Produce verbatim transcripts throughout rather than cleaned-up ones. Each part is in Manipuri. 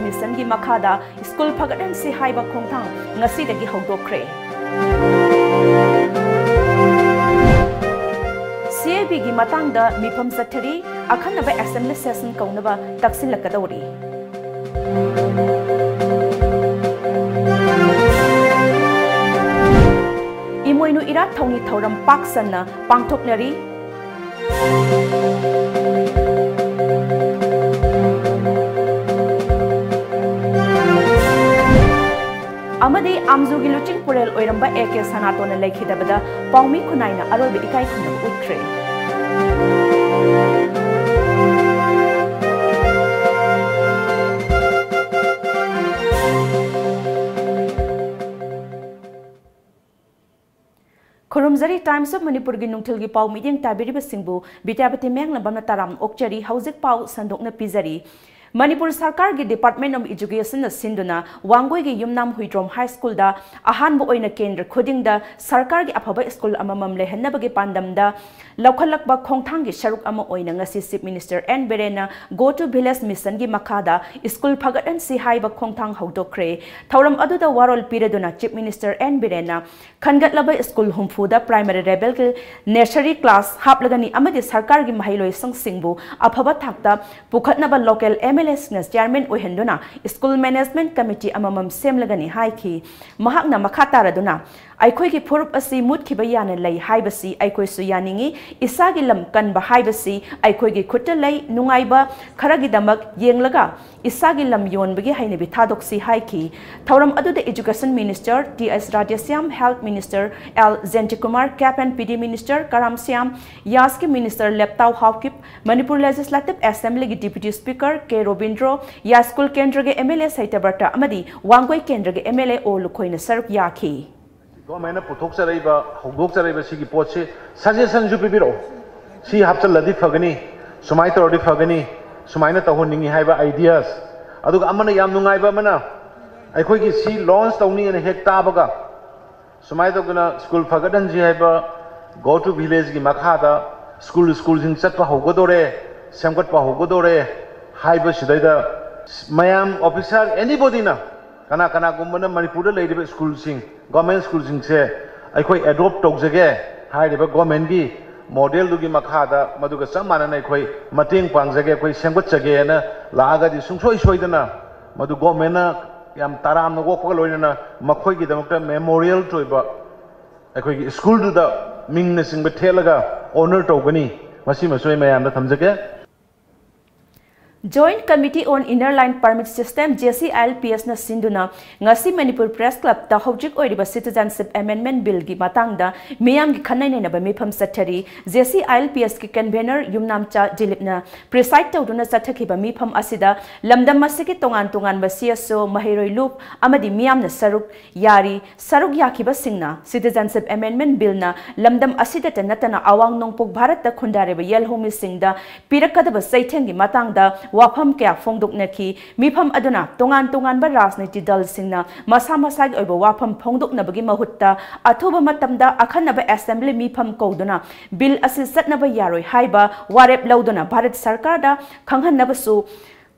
ꯃꯤꯁꯟꯒꯤ ꯃꯈꯥꯗ ꯁ꯭ꯀꯨꯜ ꯐꯒꯠꯍꯟꯁꯤ ꯍꯥꯏꯕ ꯈꯣꯡꯊꯥꯡ ꯉꯁꯤꯗꯒꯤ ꯍꯧꯗꯣꯛꯈ꯭ꯔꯦ꯫ ꯁꯤ ꯑꯦ ꯕꯤꯒꯤ ꯃꯇꯥꯡꯗ ꯃꯤꯐꯝ ꯆꯠꯊꯔꯤ, ꯑꯈꯟꯅꯕ ꯑꯦꯁꯦꯝꯕ꯭ꯂꯤ ꯁꯦꯁꯟ ꯀꯧꯅꯕ ꯇꯛꯁꯤꯜꯂꯛꯀꯗꯧꯔꯤ꯫ ꯏꯃꯣꯏꯅꯨ ꯏꯔꯥꯠ ꯊꯧꯅꯤ ꯊꯧꯔꯝ ꯄꯥꯛ ꯁꯟꯅ ꯄꯥꯡꯊꯣꯛꯅꯔꯤ꯫ ꯑꯃꯗꯤ ꯑꯥꯝꯖꯨꯒꯤ ꯂꯨꯆꯤꯡ ꯄꯨꯔꯦꯜ ꯑꯣꯏꯔꯝꯕ ꯑꯦ ꯀꯦ ꯁꯅꯥꯇꯣꯟꯅ ꯂꯩꯈꯤꯗꯕꯗ ꯄꯥꯎꯃꯤ ꯈꯨꯟꯅꯥꯏꯅ ꯑꯔꯣꯏꯕ ꯏꯀꯥꯏ ꯈꯨꯝꯅꯕ ꯎꯠꯈ꯭ꯔꯦ꯫ ꯈꯨꯔꯨꯝꯖꯔꯤ꯫ Times of ꯃꯅꯤꯄꯨꯔꯒꯤ ꯅꯨꯡꯊꯤꯜꯒꯤ ꯄꯥꯎ ꯃꯤꯠꯌꯦꯡ ꯇꯥꯕꯤꯔꯤꯕꯁꯤꯡꯕꯨ ꯕꯤꯗ꯭ꯌꯥꯄꯇꯤ ꯃꯌꯥꯡꯂꯝꯕꯝꯅ ꯇꯔꯥꯝ ꯑꯣꯛꯆꯔꯤ꯫ ꯍꯧꯖꯤꯛ ꯄꯥꯎ ꯁꯟꯗꯣꯛꯅ ꯄꯤꯖꯔꯤ꯫ ꯃꯅꯤꯄꯨꯔ ꯁꯔꯀꯥꯔꯒꯤ Department of Educationꯅ ꯁꯤꯟꯗꯨꯅ ꯋꯥꯡꯒꯣꯏꯒꯤ ꯌꯨꯝꯅꯥꯝ ꯍꯨꯏꯗ꯭ꯔꯣꯝ ꯍꯥꯏ ꯁ꯭ꯀꯨꯜꯗ ꯑꯍꯥꯟꯕ ꯑꯣꯏꯅ ꯀꯦꯟꯗ꯭ꯔ ꯈꯨꯗꯤꯡꯗ ꯁꯔꯀꯥꯔꯒꯤ ꯑꯐꯕ ꯁ꯭ꯀꯨꯜ ꯑꯃꯃꯝ ꯂꯩꯍꯟꯅꯕꯒꯤ ꯄꯥꯟꯗꯝꯗ ꯂꯧꯈꯠꯂꯛꯄ ꯈꯣꯡꯊꯥꯡꯒꯤ ꯁꯔꯨꯛ ꯑꯃ ꯑꯣꯏꯅ ꯉꯁꯤ Chief Minister ꯑꯦꯟ ꯕꯤꯔꯦꯟꯅ Go to Village Missionꯒꯤ ꯃꯈꯥꯗ ꯁ꯭ꯀꯨꯜ ꯐꯒꯠꯍꯟꯁꯤ ꯍꯥꯏꯕ ꯈꯣꯡꯊꯥꯡ ꯍꯧꯗꯣꯛꯈ꯭ꯔꯦ꯫ ꯊꯧꯔꯝ ꯑꯗꯨꯗ ꯋꯥꯔꯣꯜ ꯄꯤꯔꯗꯨꯅ Chief Minister ꯑꯦꯟ ꯕꯤꯔꯦꯟꯅ ꯈꯟꯒꯠꯂꯕ ꯁ꯭ꯀꯨꯜ ꯍꯨꯝꯐꯨꯗ primary levelꯒꯤ nursery class ꯍꯥꯞꯂꯒꯅꯤ ꯑꯃꯗꯤ ꯁꯔꯀꯥꯔꯒꯤ ꯃꯍꯩꯂꯣꯏꯁꯪꯁꯤꯡꯕꯨ ꯑꯐꯕ ꯊꯥꯛꯇ ꯄꯨꯈꯠꯅꯕ local MLAꯁꯤꯡꯅ chairman ꯑꯣꯏꯍꯟꯗꯨꯅ school management committee ꯑꯃꯃꯝ ꯁꯦꯝꯂꯒꯅꯤ ꯍꯥꯏꯈꯤ꯫ ꯃꯍꯥꯛꯅ ꯃꯈꯥ ꯇꯥꯔꯗꯨꯅ, "ꯑꯩꯈꯣꯏꯒꯤ ꯐꯨꯔꯨꯞ ꯑꯁꯤ ꯃꯨꯠꯈꯤꯕ ꯌꯥꯅ ꯂꯩ ꯍꯥꯏꯕꯁꯤ ꯑꯩꯈꯣꯏꯁꯨ ꯌꯥꯅꯤꯡꯏ꯫ ꯏꯁꯥꯒꯤ ꯂꯝ ꯀꯟꯕ ꯍꯥꯏꯕꯁꯤ ꯑꯩꯈꯣꯏꯒꯤ ꯈꯨꯠꯇ ꯂꯩ꯫ ꯅꯨꯡꯉꯥꯏꯕ ꯈꯔꯒꯤꯗꯃꯛ ꯌꯦꯡꯂꯒ ꯏꯁꯥꯒꯤ ꯂꯝ ꯌꯣꯟꯕꯒꯤ ꯍꯩꯅꯕꯤ ꯊꯥꯗꯣꯛꯁꯤ" ꯍꯥꯏꯈꯤ꯫ ꯊꯧꯔꯝ ꯑꯗꯨꯗ Education Minister T S Radheshyam, Health Minister L Jayantakumar, Cap and P D Minister Karam Shyam, ꯌꯥꯁꯀꯤ Minister ꯂꯦꯞꯇꯥꯎ ꯍꯥꯎꯀꯤꯞ, ꯃꯅꯤꯄꯨꯔ Legislative Assemblyꯒꯤ Deputy Speaker K Robindro, Yaiskul ꯀꯦꯟꯗ꯭ꯔꯒꯤ MLA ꯁꯩꯇꯕ꯭ꯔꯇ ꯑꯃꯗꯤ ꯋꯥꯡꯒꯣꯏ ꯀꯦꯟꯗ꯭ꯔꯒꯤ MLA ꯑꯣ ꯂꯨꯈꯣꯏꯅ ꯁꯔꯨꯛ ꯌꯥꯈꯤ꯫ Governmentꯅ ꯄꯨꯊꯣꯛꯆꯔꯛꯏꯕ, ꯍꯧꯗꯣꯛꯆꯔꯛꯏꯕ ꯁꯤꯒꯤ ꯄꯣꯠꯁꯤ suggestionꯁꯨ ꯄꯤꯕꯤꯔꯛꯑꯣ꯫ ꯁꯤ ꯍꯥꯞꯆꯤꯜꯂꯗꯤ ꯐꯒꯅꯤ, ꯁꯨꯃꯥꯏꯅ ꯇꯧꯔꯗꯤ ꯐꯒꯅꯤ, ꯁꯨꯃꯥꯏꯅ ꯇꯧꯍꯟꯅꯤꯡꯉꯤ ꯍꯥꯏꯕ ideas꯫ ꯑꯗꯨꯒ ꯑꯃꯅ ꯌꯥꯝ ꯅꯨꯡꯉꯥꯏꯕ ꯑꯃꯅ, ꯑꯩꯈꯣꯏꯒꯤ ꯁꯤ launch ꯇꯧꯅꯤꯅ ꯍꯦꯛ ꯇꯥꯕꯒ, ꯁꯨꯃꯥꯏꯅ ꯇꯧꯗꯅ ꯁ꯭ꯀꯨꯜ ꯐꯒꯠꯍꯟꯁꯤ ꯍꯥꯏꯕ Go to Villageꯀꯤ ꯃꯈꯥꯗ ꯁ꯭ꯀꯨꯜ, ꯁ꯭ꯀꯨꯜꯁꯤꯡ ꯆꯠꯄ ꯍꯧꯒꯗꯣꯔꯦ, ꯁꯦꯝꯒꯠꯄ ꯍꯧꯒꯗꯣꯔꯦ ꯍꯥꯏꯕꯁꯤꯗꯩꯗ ꯃꯌꯥꯝ officer anybodyꯅ, ꯀꯅꯥ ꯀꯅꯥꯒꯨꯝꯕꯅ ꯃꯅꯤꯄꯨꯔꯗ ꯂꯩꯔꯤꯕ ꯁ꯭ꯀꯨꯜꯁꯤꯡ, government ꯁ꯭ꯀꯨꯜꯁꯤꯡꯁꯦ ꯑꯩꯈꯣꯏ adopt ꯇꯧꯖꯒꯦ ꯍꯥꯏꯔꯤꯕ governmentꯀꯤ modelꯗꯨꯒꯤ ꯃꯈꯥꯗ ꯃꯗꯨꯒ ꯆꯞ ꯃꯥꯟꯅꯅ ꯑꯩꯈꯣꯏ ꯃꯇꯦꯡ ꯄꯥꯡꯖꯒꯦ, ꯑꯩꯈꯣꯏ ꯁꯦꯝꯒꯠꯆꯒꯦꯅ ꯂꯥꯛꯑꯒꯗꯤ ꯁꯨꯡꯁꯣꯏ ꯁꯣꯏꯗꯅ ꯃꯗꯨ governmentꯅ ꯌꯥꯝ ꯇꯔꯥꯝꯅ ꯑꯣꯛꯄꯒ ꯂꯣꯏꯅꯅ ꯃꯈꯣꯏꯒꯤꯗꯃꯛꯇ memorial ꯑꯣꯏꯕ ꯑꯩꯈꯣꯏꯒꯤ ꯁ꯭ꯀꯨꯜꯗꯨꯗ ꯃꯤꯡꯅꯆꯤꯡꯕ ꯊꯦꯠꯂꯒ honor ꯇꯧꯒꯅꯤ꯫ ꯃꯁꯤꯃꯁꯨ ꯑꯩ ꯃꯌꯥꯝꯗ ꯊꯝꯖꯒꯦ꯫ Joint Committee on Inner Line Permit System, JCILPSꯅ ꯁꯤꯟꯗꯨꯅ ꯉꯁꯤ ꯃꯅꯤꯄꯨꯔ Press Clubꯇ ꯍꯧꯖꯤꯛ ꯑꯣꯏꯔꯤꯕ Citizenship Amendment Billꯒꯤ ꯃꯇꯥꯡꯗ ꯃꯤꯌꯥꯝꯒꯤ ꯈꯟꯅ ꯅꯩꯅꯕ ꯃꯤꯐꯝ ꯆꯠꯊꯔꯤ꯫ JCILPSꯀꯤ convener ꯌꯨꯝꯅꯥꯝꯆꯥ ꯗꯤꯂꯤꯞꯅ preside ꯇꯧꯗꯨꯅ ꯆꯠꯊꯈꯤꯕ ꯃꯤꯐꯝ ꯑꯁꯤꯗ ꯂꯝꯗꯝ ꯑꯁꯤꯒꯤ ꯇꯣꯉꯥꯟ ꯇꯣꯉꯥꯟꯕ CSO, ꯃꯍꯩꯔꯣꯏ ꯂꯨꯞ ꯑꯃꯗꯤ ꯃꯤꯌꯥꯝꯅ ꯁꯔꯨꯛ ꯌꯥꯔꯤ꯫ ꯁꯔꯨꯛ ꯌꯥꯈꯤꯕꯁꯤꯡꯅ Citizenship Amendment Billꯅ ꯂꯝꯗꯝ ꯑꯁꯤꯗꯇ ꯅꯠꯇꯅ ꯑꯋꯥꯡ ꯅꯣꯡꯄꯣꯛ ꯚꯥꯔꯠꯇ ꯈꯨꯟꯗꯥꯔꯤꯕ ꯌꯦꯜꯍꯧꯃꯤꯁꯤꯡꯗ ꯄꯤꯔꯛꯀꯗꯕ ꯆꯩꯊꯦꯡꯒꯤ ꯃꯇꯥꯡꯗ ꯋꯥꯐꯝ ꯀꯌꯥ ꯐꯣꯡꯗꯣꯛꯅꯈꯤ꯫ ꯃꯤꯐꯝ ꯑꯗꯨꯅ ꯇꯣꯉꯥꯟ ꯇꯣꯉꯥꯟꯕ ꯔꯥꯖꯅꯤꯇꯤ ꯗꯜꯁꯤꯡꯅ ꯃꯁꯥ ꯃꯁꯥꯒꯤ ꯑꯣꯏꯕ ꯋꯥꯐꯝ ꯐꯣꯡꯗꯣꯛꯅꯕꯒꯤ ꯃꯍꯨꯠꯇ ꯑꯊꯨꯕ ꯃꯇꯝꯗ ꯑꯈꯟꯅꯕ assembly ꯃꯤꯐꯝ ꯀꯧꯗꯨꯅ Bill ꯑꯁꯤ ꯆꯠꯅꯕ ꯌꯥꯔꯣꯏ ꯍꯥꯏꯕ ꯋꯥꯔꯦꯞ ꯂꯧꯗꯨꯅ ꯚꯥꯔꯠ ꯁꯔꯀꯥꯔꯗ ꯈꯪꯍꯟꯅꯕꯁꯨ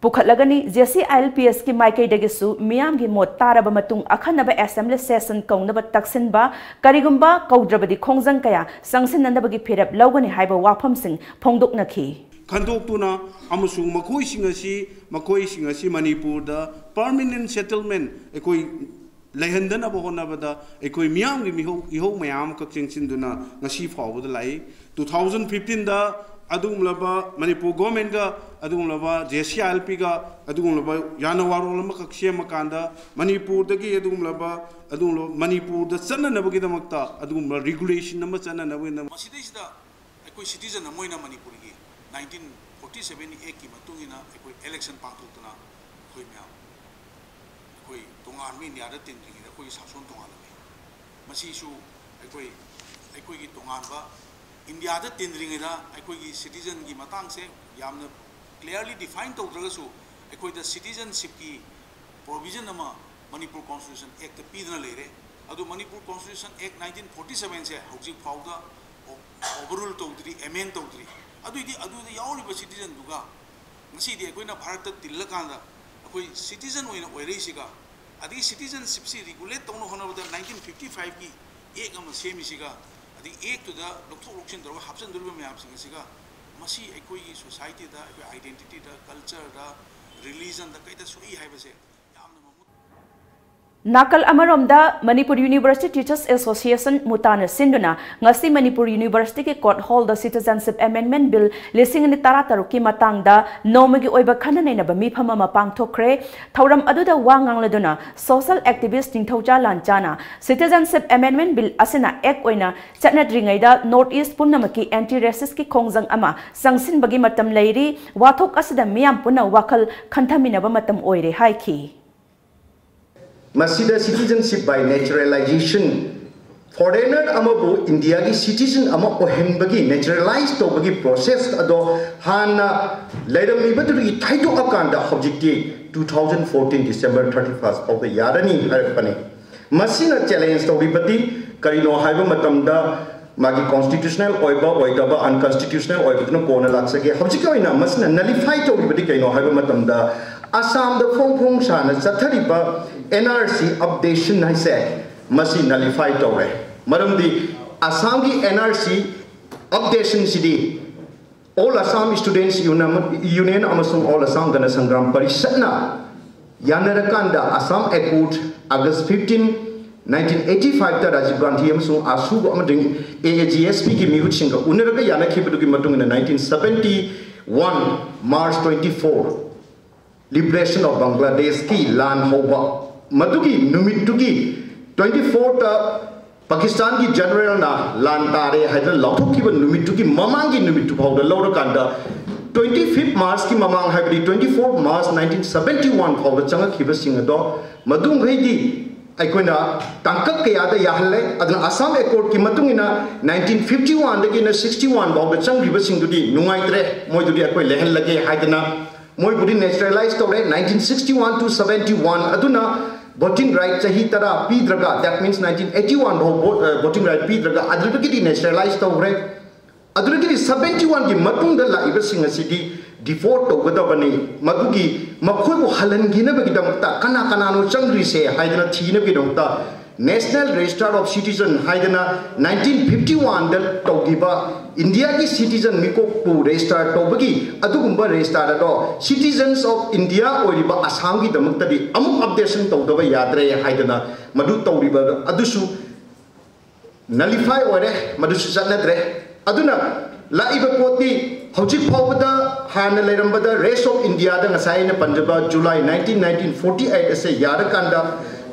ꯄꯨꯈꯠꯂꯒꯅꯤ꯫ JCILPSꯀꯤ ꯃꯥꯏꯀꯩꯗꯒꯤꯁꯨ ꯃꯤꯌꯥꯝꯒꯤ ꯃꯣꯠ ꯇꯥꯔꯕ ꯃꯇꯨꯡ ꯑꯈꯟꯅꯕ assembly session ꯀꯧꯅꯕ ꯇꯛꯁꯤꯟꯕ, ꯀꯔꯤꯒꯨꯝꯕ ꯀꯧꯗ꯭ꯔꯕꯗꯤ ꯈꯣꯡꯖꯪ ꯀꯌꯥ ꯆꯪꯁꯤꯟꯅꯅꯕꯒꯤ ꯐꯤꯔꯦꯞ ꯂꯧꯒꯅꯤ ꯍꯥꯏꯕ ꯋꯥꯐꯝꯁꯤꯡ ꯐꯣꯡꯗꯣꯛꯅꯈꯤ꯫ ꯈꯟꯗꯣꯛꯇꯨꯅ ꯑꯃꯁꯨꯡ ꯃꯈꯣꯏꯁꯤꯡ ꯑꯁꯤ ꯃꯈꯣꯏꯁꯤꯡ ꯑꯁꯤ ꯃꯅꯤꯄꯨꯔꯗ permanent settlement ꯑꯩꯈꯣꯏ ꯂꯩꯍꯟꯗꯅꯕ ꯍꯣꯠꯅꯕꯗ ꯑꯩꯈꯣꯏ ꯃꯤꯌꯥꯝꯒꯤ ꯃꯤꯍꯧ ꯏꯍꯧ ꯃꯌꯥꯝ ꯑꯃꯈꯛ ꯆꯦꯟꯁꯤꯟꯗꯨꯅ ꯉꯁꯤ ꯐꯥꯎꯕꯗ ꯂꯥꯛꯏ꯫ Two thousand fifteenꯗ ꯑꯗꯨꯒꯨꯝꯂꯕ ꯃꯅꯤꯄꯨꯔ governmentꯒ ꯑꯗꯨꯒꯨꯝꯂꯕ JCILPꯒ ꯑꯗꯨꯒꯨꯝꯂꯕ ꯌꯥꯅꯋꯥꯔꯣꯜ ꯑꯃꯈꯛ ꯁꯦꯝꯃꯀꯥꯟꯗ ꯃꯅꯤꯄꯨꯔꯗꯒꯤ ꯑꯗꯨꯒꯨꯝꯂꯕ ꯑꯗꯨꯒꯨꯝꯂꯕ ꯃꯅꯤꯄꯨꯔꯗ ꯆꯠꯅꯅꯕꯒꯤꯗꯃꯛꯇ ꯑꯗꯨꯒꯨꯝꯕ regulation ꯑꯃ ꯆꯠꯅꯅꯕꯒꯤꯗꯃꯛ ꯃꯁꯤꯗꯩꯁꯤꯗ ꯑꯩꯈꯣꯏ citizen ꯑꯃ ꯑꯣꯏꯅ ꯃꯅꯤꯄꯨꯔꯒꯤ nineteen forty seven Actꯀꯤ ꯃꯇꯨꯡ ꯏꯟꯅ ꯑꯩꯈꯣꯏ election ꯄꯥꯡꯊꯣꯛꯇꯅ ꯑꯩꯈꯣꯏ ꯃꯌꯥꯝ ꯑꯩꯈꯣꯏ ꯇꯣꯉꯥꯟꯕ ꯏꯟꯗꯤꯌꯥꯗ ꯇꯤꯟꯗ꯭ꯔꯤꯉꯩꯗ ꯑꯩꯈꯣꯏꯒꯤ ꯁꯥꯁꯣꯟ ꯇꯣꯉꯥꯜꯂꯝꯃꯤ꯫ ꯃꯁꯤꯁꯨ ꯑꯩꯈꯣꯏ ꯑꯩꯈꯣꯏꯒꯤ ꯇꯣꯉꯥꯟꯕ ꯏꯟꯗꯤꯌꯥꯗ ꯇꯤꯟꯗ꯭ꯔꯤꯉꯩꯗ ꯑꯩꯈꯣꯏꯒꯤ citizenꯒꯤ ꯃꯇꯥꯡꯁꯦ ꯌꯥꯝꯅ clearly define ꯇꯧꯗ꯭ꯔꯒꯁꯨ ꯑꯩꯈꯣꯏꯗ citizenshipꯀꯤ provision ꯑꯃ ꯃꯅꯤꯄꯨꯔ Constitution Actꯇ ꯄꯤꯗꯨꯅ ꯂꯩꯔꯦ꯫ ꯑꯗꯨ Manipur Constitution Act nineteen forty sevenꯁꯦ ꯍꯧꯖꯤꯛ ꯐꯥꯎꯗ overrule ꯇꯧꯗ꯭ꯔꯤ, amend ꯇꯧꯗ꯭ꯔꯤ꯫ ꯑꯗꯨꯏꯗꯤ ꯑꯗꯨꯗ ꯌꯥꯎꯔꯤꯕ citizenꯗꯨꯒ ꯉꯁꯤꯗꯤ ꯑꯩꯈꯣꯏꯅ ꯚꯥꯔꯠꯇ ꯇꯤꯜꯂꯀꯥꯟꯗ ꯑꯩꯈꯣꯏ ꯁꯤꯇꯤꯖꯟ ꯑꯣꯏꯅ ꯑꯣꯏꯔꯛꯏꯁꯤꯒ, ꯑꯗꯒꯤ ꯁꯤꯇꯤꯖꯟꯁꯤꯞꯁꯤ ꯔꯤꯒꯨꯂꯦꯠ ꯇꯧꯅꯕ ꯍꯣꯠꯅꯕꯗ ꯅꯥꯏꯟꯇꯤꯟ ꯐꯤꯐꯇꯤ ꯐꯥꯏꯚꯀꯤ ꯑꯦꯛ ꯑꯃ ꯁꯦꯝꯃꯤꯁꯤꯒ, ꯑꯗꯒꯤ ꯑꯦꯛꯇꯨꯗ ꯂꯧꯊꯣꯛ ꯂꯧꯁꯤꯟ ꯇꯧꯔꯒ ꯍꯥꯞꯆꯤꯟꯗꯣꯔꯤꯕ ꯃꯌꯥꯝꯁꯤꯡ ꯑꯁꯤꯒ, ꯃꯁꯤ ꯑꯩꯈꯣꯏꯒꯤ ꯁꯣꯁꯥꯏꯇꯤꯗ, ꯑꯩꯈꯣꯏ ꯑꯥꯏꯗꯦꯟꯇꯤꯇꯤꯗ, ꯀꯜꯆꯔꯗ, ꯔꯤꯂꯤꯖꯟꯗ ꯀꯩꯗ ꯁꯣꯛꯏ ꯍꯥꯏꯕꯁꯦ ꯌꯥꯝꯅ ꯃꯃꯨꯠ ꯅꯥꯀꯜ ꯑꯃꯔꯣꯝꯗ, ꯃꯅꯤꯄꯨꯔ ꯌꯨꯅꯤꯚꯔꯁꯤꯇꯤ ꯇꯤꯆꯔꯁ ꯑꯦꯁꯣꯁꯤꯌꯦꯁꯟ, ꯃꯨꯇꯥꯅ ꯁꯤꯟꯗꯨꯅ ꯉꯁꯤ ꯃꯅꯤꯄꯨꯔ ꯌꯨꯅꯤꯚꯔꯁꯤꯇꯤꯒꯤ ꯀꯣꯔꯠ ꯍꯣꯜꯗ ꯁꯤꯇꯤꯖꯟꯁꯤꯞ ꯑꯦꯃꯦꯟꯗꯃꯦꯟꯠ ꯕꯤꯜ ꯂꯤꯁꯤꯡ ꯑꯅꯤ ꯇꯔꯥꯇꯔꯨꯛꯀꯤ ꯃꯇꯥꯡꯗ ꯅꯣꯡꯃꯒꯤ ꯑꯣꯏꯕ ꯈꯟꯅ ꯅꯩꯅꯕ ꯃꯤꯐꯝ ꯑꯃ ꯄꯥꯡꯊꯣꯛꯈ꯭ꯔꯦ꯫ ꯊꯧꯔꯝ ꯑꯗꯨꯗ ꯋꯥ ꯉꯥꯡꯂꯗꯨꯅ ꯁꯣꯁꯤꯌꯦꯜ ꯑꯦꯛꯇꯤꯚꯤꯁ꯭ꯠ ꯅꯤꯡꯊꯧꯖꯥ ꯂꯥꯟꯆꯥꯅ ꯁꯤꯇꯤꯖꯟꯁꯤꯞ ꯑꯦꯃꯦꯟꯗꯃꯦꯟꯠ ꯕꯤꯜ ꯑꯁꯤꯅ ꯑꯦꯛ ꯑꯣꯏꯅ ꯆꯠꯅꯗ꯭ꯔꯤꯉꯩꯗ ꯅꯣꯔꯠ ꯏꯁ꯭ꯠ ꯄꯨꯝꯅꯃꯛꯀꯤ ꯑꯦꯟꯇꯤ ꯔꯦꯁꯤꯁ꯭ꯠꯀꯤ ꯈꯣꯡꯖꯪ ꯑꯃ ꯆꯪꯁꯤꯟꯕꯒꯤ ꯃꯇꯝ ꯂꯩꯔꯤ꯫ ꯋꯥꯊꯣꯛ ꯑꯁꯤꯗ ꯃꯤꯌꯥꯝ ꯄꯨꯟꯅ ꯋꯥꯈꯜ ꯈꯟꯊꯃꯤꯟꯅꯕ ꯃꯇꯝ ꯑꯣꯏꯔꯦ ꯍꯥꯏꯈꯤ꯫ ꯃꯁꯤꯗ citizenship by naturalization, foreigner ꯑꯃꯕꯨ ꯏꯟꯗꯤꯌꯥꯒꯤ citizen ꯑꯃ ꯑꯣꯏꯍꯟꯕꯒꯤ, naturalize ꯇꯧꯕꯒꯤ process ꯑꯗꯣ ꯍꯥꯟꯅ ꯂꯩꯔꯝꯃꯤꯕꯗꯨꯗꯒꯤ ꯊꯩꯗꯣꯛꯑꯀꯥꯟꯗ ꯍꯧꯖꯤꯛꯇꯤ two thousand fourteen December thirty first ꯐꯥꯎꯗ ꯌꯥꯔꯅꯤ ꯍꯥꯏꯔꯛꯄꯅꯤ꯫ ꯃꯁꯤꯅ challenge ꯇꯧꯔꯤꯕꯗꯤ ꯀꯔꯤꯅꯣ ꯍꯥꯏꯕ ꯃꯇꯝꯗ, ꯃꯥꯒꯤ constitutional ꯑꯣꯏꯕ ꯑꯣꯏꯗꯕ, unconstitutional ꯑꯣꯏꯕꯗꯨꯅ ꯀꯣꯟꯅ ꯂꯥꯛꯆꯒꯦ꯫ ꯍꯧꯖꯤꯛꯀꯤ ꯑꯣꯏꯅ ꯃꯁꯤꯅ nullify ꯇꯧꯔꯤꯕꯗꯤ ꯀꯩꯅꯣ ꯍꯥꯏꯕ ꯃꯇꯝꯗ, ꯑꯁꯥꯝꯗ ꯐꯣꯡ ꯐꯣꯡ ꯁꯥꯅ ꯆꯠꯊꯔꯤꯕ N R C updation ꯍꯥꯏꯁꯦ, ꯃꯁꯤ nullify ꯇꯧꯔꯦ꯫ ꯃꯔꯝꯗꯤ ꯑꯁꯥꯝꯒꯤ N R C updation ꯁꯤꯗꯤ All Assam Students Union ꯑꯃꯁꯨꯡ All Assam Gana Sangram ꯄꯔꯤꯁꯠꯅ ꯌꯥꯅꯔꯀꯥꯟꯗ, Assam Accord, August fifteen, nineteen eighty five ꯇ ꯔꯥꯖꯤꯕ ꯒꯥꯟꯙꯤ ꯑꯃꯁꯨꯡ ꯑꯥꯁꯨ ꯑꯃꯗꯤ A A G S P ꯒꯤ ꯃꯤꯍꯨꯠꯁꯤꯡꯒ ꯎꯅꯔꯒ ꯌꯥꯅꯈꯤꯕꯗꯨꯒꯤ ꯃꯇꯨꯡ ꯏꯟꯅ, nineteen seventy one March twenty four, liberation of Bangladesh ꯀꯤ ꯂꯥꯟ ꯍꯧꯕ, ꯃꯗꯨꯒꯤ ꯅꯨꯃꯤꯠꯇꯨꯒꯤ twenty four ꯇ ꯄꯥꯀꯤꯁꯇꯥꯟꯒꯤ ꯖꯦꯅꯔꯦꯜꯅ ꯂꯥꯟ ꯇꯥꯔꯦ ꯍꯥꯏꯗꯅ ꯂꯥꯎꯊꯣꯛꯈꯤꯕ ꯅꯨꯃꯤꯠꯇꯨꯒꯤ ꯃꯃꯥꯡꯒꯤ ꯅꯨꯃꯤꯠꯇꯨ ꯐꯥꯎꯗ ꯂꯧꯔꯀꯥꯟꯗ, twenty fifth March ꯀꯤ ꯃꯃꯥꯡ, ꯍꯥꯏꯕꯗꯤ twenty fourth March nineteen seventy one ꯐꯥꯎꯗ ꯆꯪꯉꯛꯈꯤꯕꯁꯤꯡ ꯑꯗꯣ, ꯃꯗꯨꯃꯈꯩꯗꯤ ꯑꯩꯈꯣꯏꯅ ꯇꯥꯡꯀꯛ ꯀꯌꯥꯗ ꯌꯥꯍꯜꯂꯦ꯫ ꯑꯗꯨꯅ Assam Accord ꯀꯤ ꯃꯇꯨꯡ ꯏꯟꯅ nineteen fifty one ꯗꯒꯤꯅ sixty one ꯐꯥꯎꯗ ꯆꯪꯈ꯭ꯔꯤꯕꯁꯤꯡꯗꯨꯗꯤ ꯅꯨꯡꯉꯥꯏꯇ꯭ꯔꯦ, ꯃꯣꯏꯗꯨꯗꯤ ꯑꯩꯈꯣꯏ ꯂꯩꯍꯜꯂꯒꯦ ꯍꯥꯏꯗꯅ ꯃꯣꯏꯕꯨꯗꯤ naturalize ꯇꯧꯔꯦ꯫ Nineteen sixty one to seventy one ꯑꯗꯨꯅ voting right ꯆꯍꯤ ꯇꯔꯥ ꯄꯤꯗ꯭ꯔꯒ, that means nineteen eighty one ꯐꯥꯎ vo-, ꯑ, voting right ꯄꯤꯗ꯭ꯔꯒ ꯑꯗꯨꯗꯒꯤꯗꯤ naturalize ꯇꯧꯈ꯭ꯔꯦ꯫ ꯑꯗꯨꯗꯒꯤꯗꯤ seventy one ꯒꯤ ꯃꯇꯨꯡꯗ ꯂꯥꯛꯏꯕꯁꯤꯡ ꯑꯁꯤꯗꯤ ꯗꯤꯄꯣꯔꯠ ꯇꯧꯒꯗꯕꯅꯤ꯫ ꯃꯗꯨꯒꯤ ꯃꯈꯣꯏꯕꯨ ꯍꯜꯍꯟꯈꯤꯅꯕꯒꯤꯗꯃꯛꯇ ꯀꯅꯥ ꯀꯅꯥꯅꯣ ꯆꯪꯗ꯭ꯔꯤꯁꯦ ꯍꯥꯏꯗꯅ ꯊꯤꯅꯕꯒꯤꯗꯃꯛꯇ National Register of Citizen ꯍꯥꯏꯗꯅ nineteen fifty one ꯗ ꯇꯧꯈꯤꯕ ꯏꯟꯗꯤꯌꯥꯒꯤ ꯁꯤꯇꯤꯖꯟ ꯃꯤꯀꯣꯛꯄꯨ ꯔꯦꯖꯤꯁꯇꯥꯔ ꯇꯧꯕꯒꯤ ꯑꯗꯨꯒꯨꯝꯕ ꯔꯦꯖꯤꯁꯇꯥꯔ ꯑꯗꯣ Citizens of India ꯑꯣꯏꯔꯤꯕ ꯑꯁꯥꯝꯒꯤꯗꯃꯛꯇꯗꯤ ꯑꯃꯨꯛ ꯑꯞꯗꯦꯁꯟ ꯇꯧꯗꯕ ꯌꯥꯗ꯭ꯔꯦ ꯍꯥꯏꯗꯅ ꯃꯗꯨ ꯇꯧꯔꯤꯕ ꯑꯗꯨꯁꯨ ꯅꯂꯤꯐꯥꯏ ꯑꯣꯏꯔꯦ, ꯃꯗꯨꯁꯨ ꯆꯠꯅꯗ꯭ꯔꯦ꯫ ꯑꯗꯨꯅ ꯂꯥꯛꯏꯕ ꯄꯣꯠꯇꯤ ꯍꯧꯖꯤꯛ ꯐꯥꯎꯕꯗ ꯍꯥꯟꯅ ꯂꯩꯔꯝꯕꯗ Rest of India ꯗ ꯉꯁꯥꯏ ꯑꯩꯅ ꯄꯟꯖꯕ July nineteen nineteen forty eight ꯑꯁꯦ ꯌꯥꯔꯀꯥꯟꯗ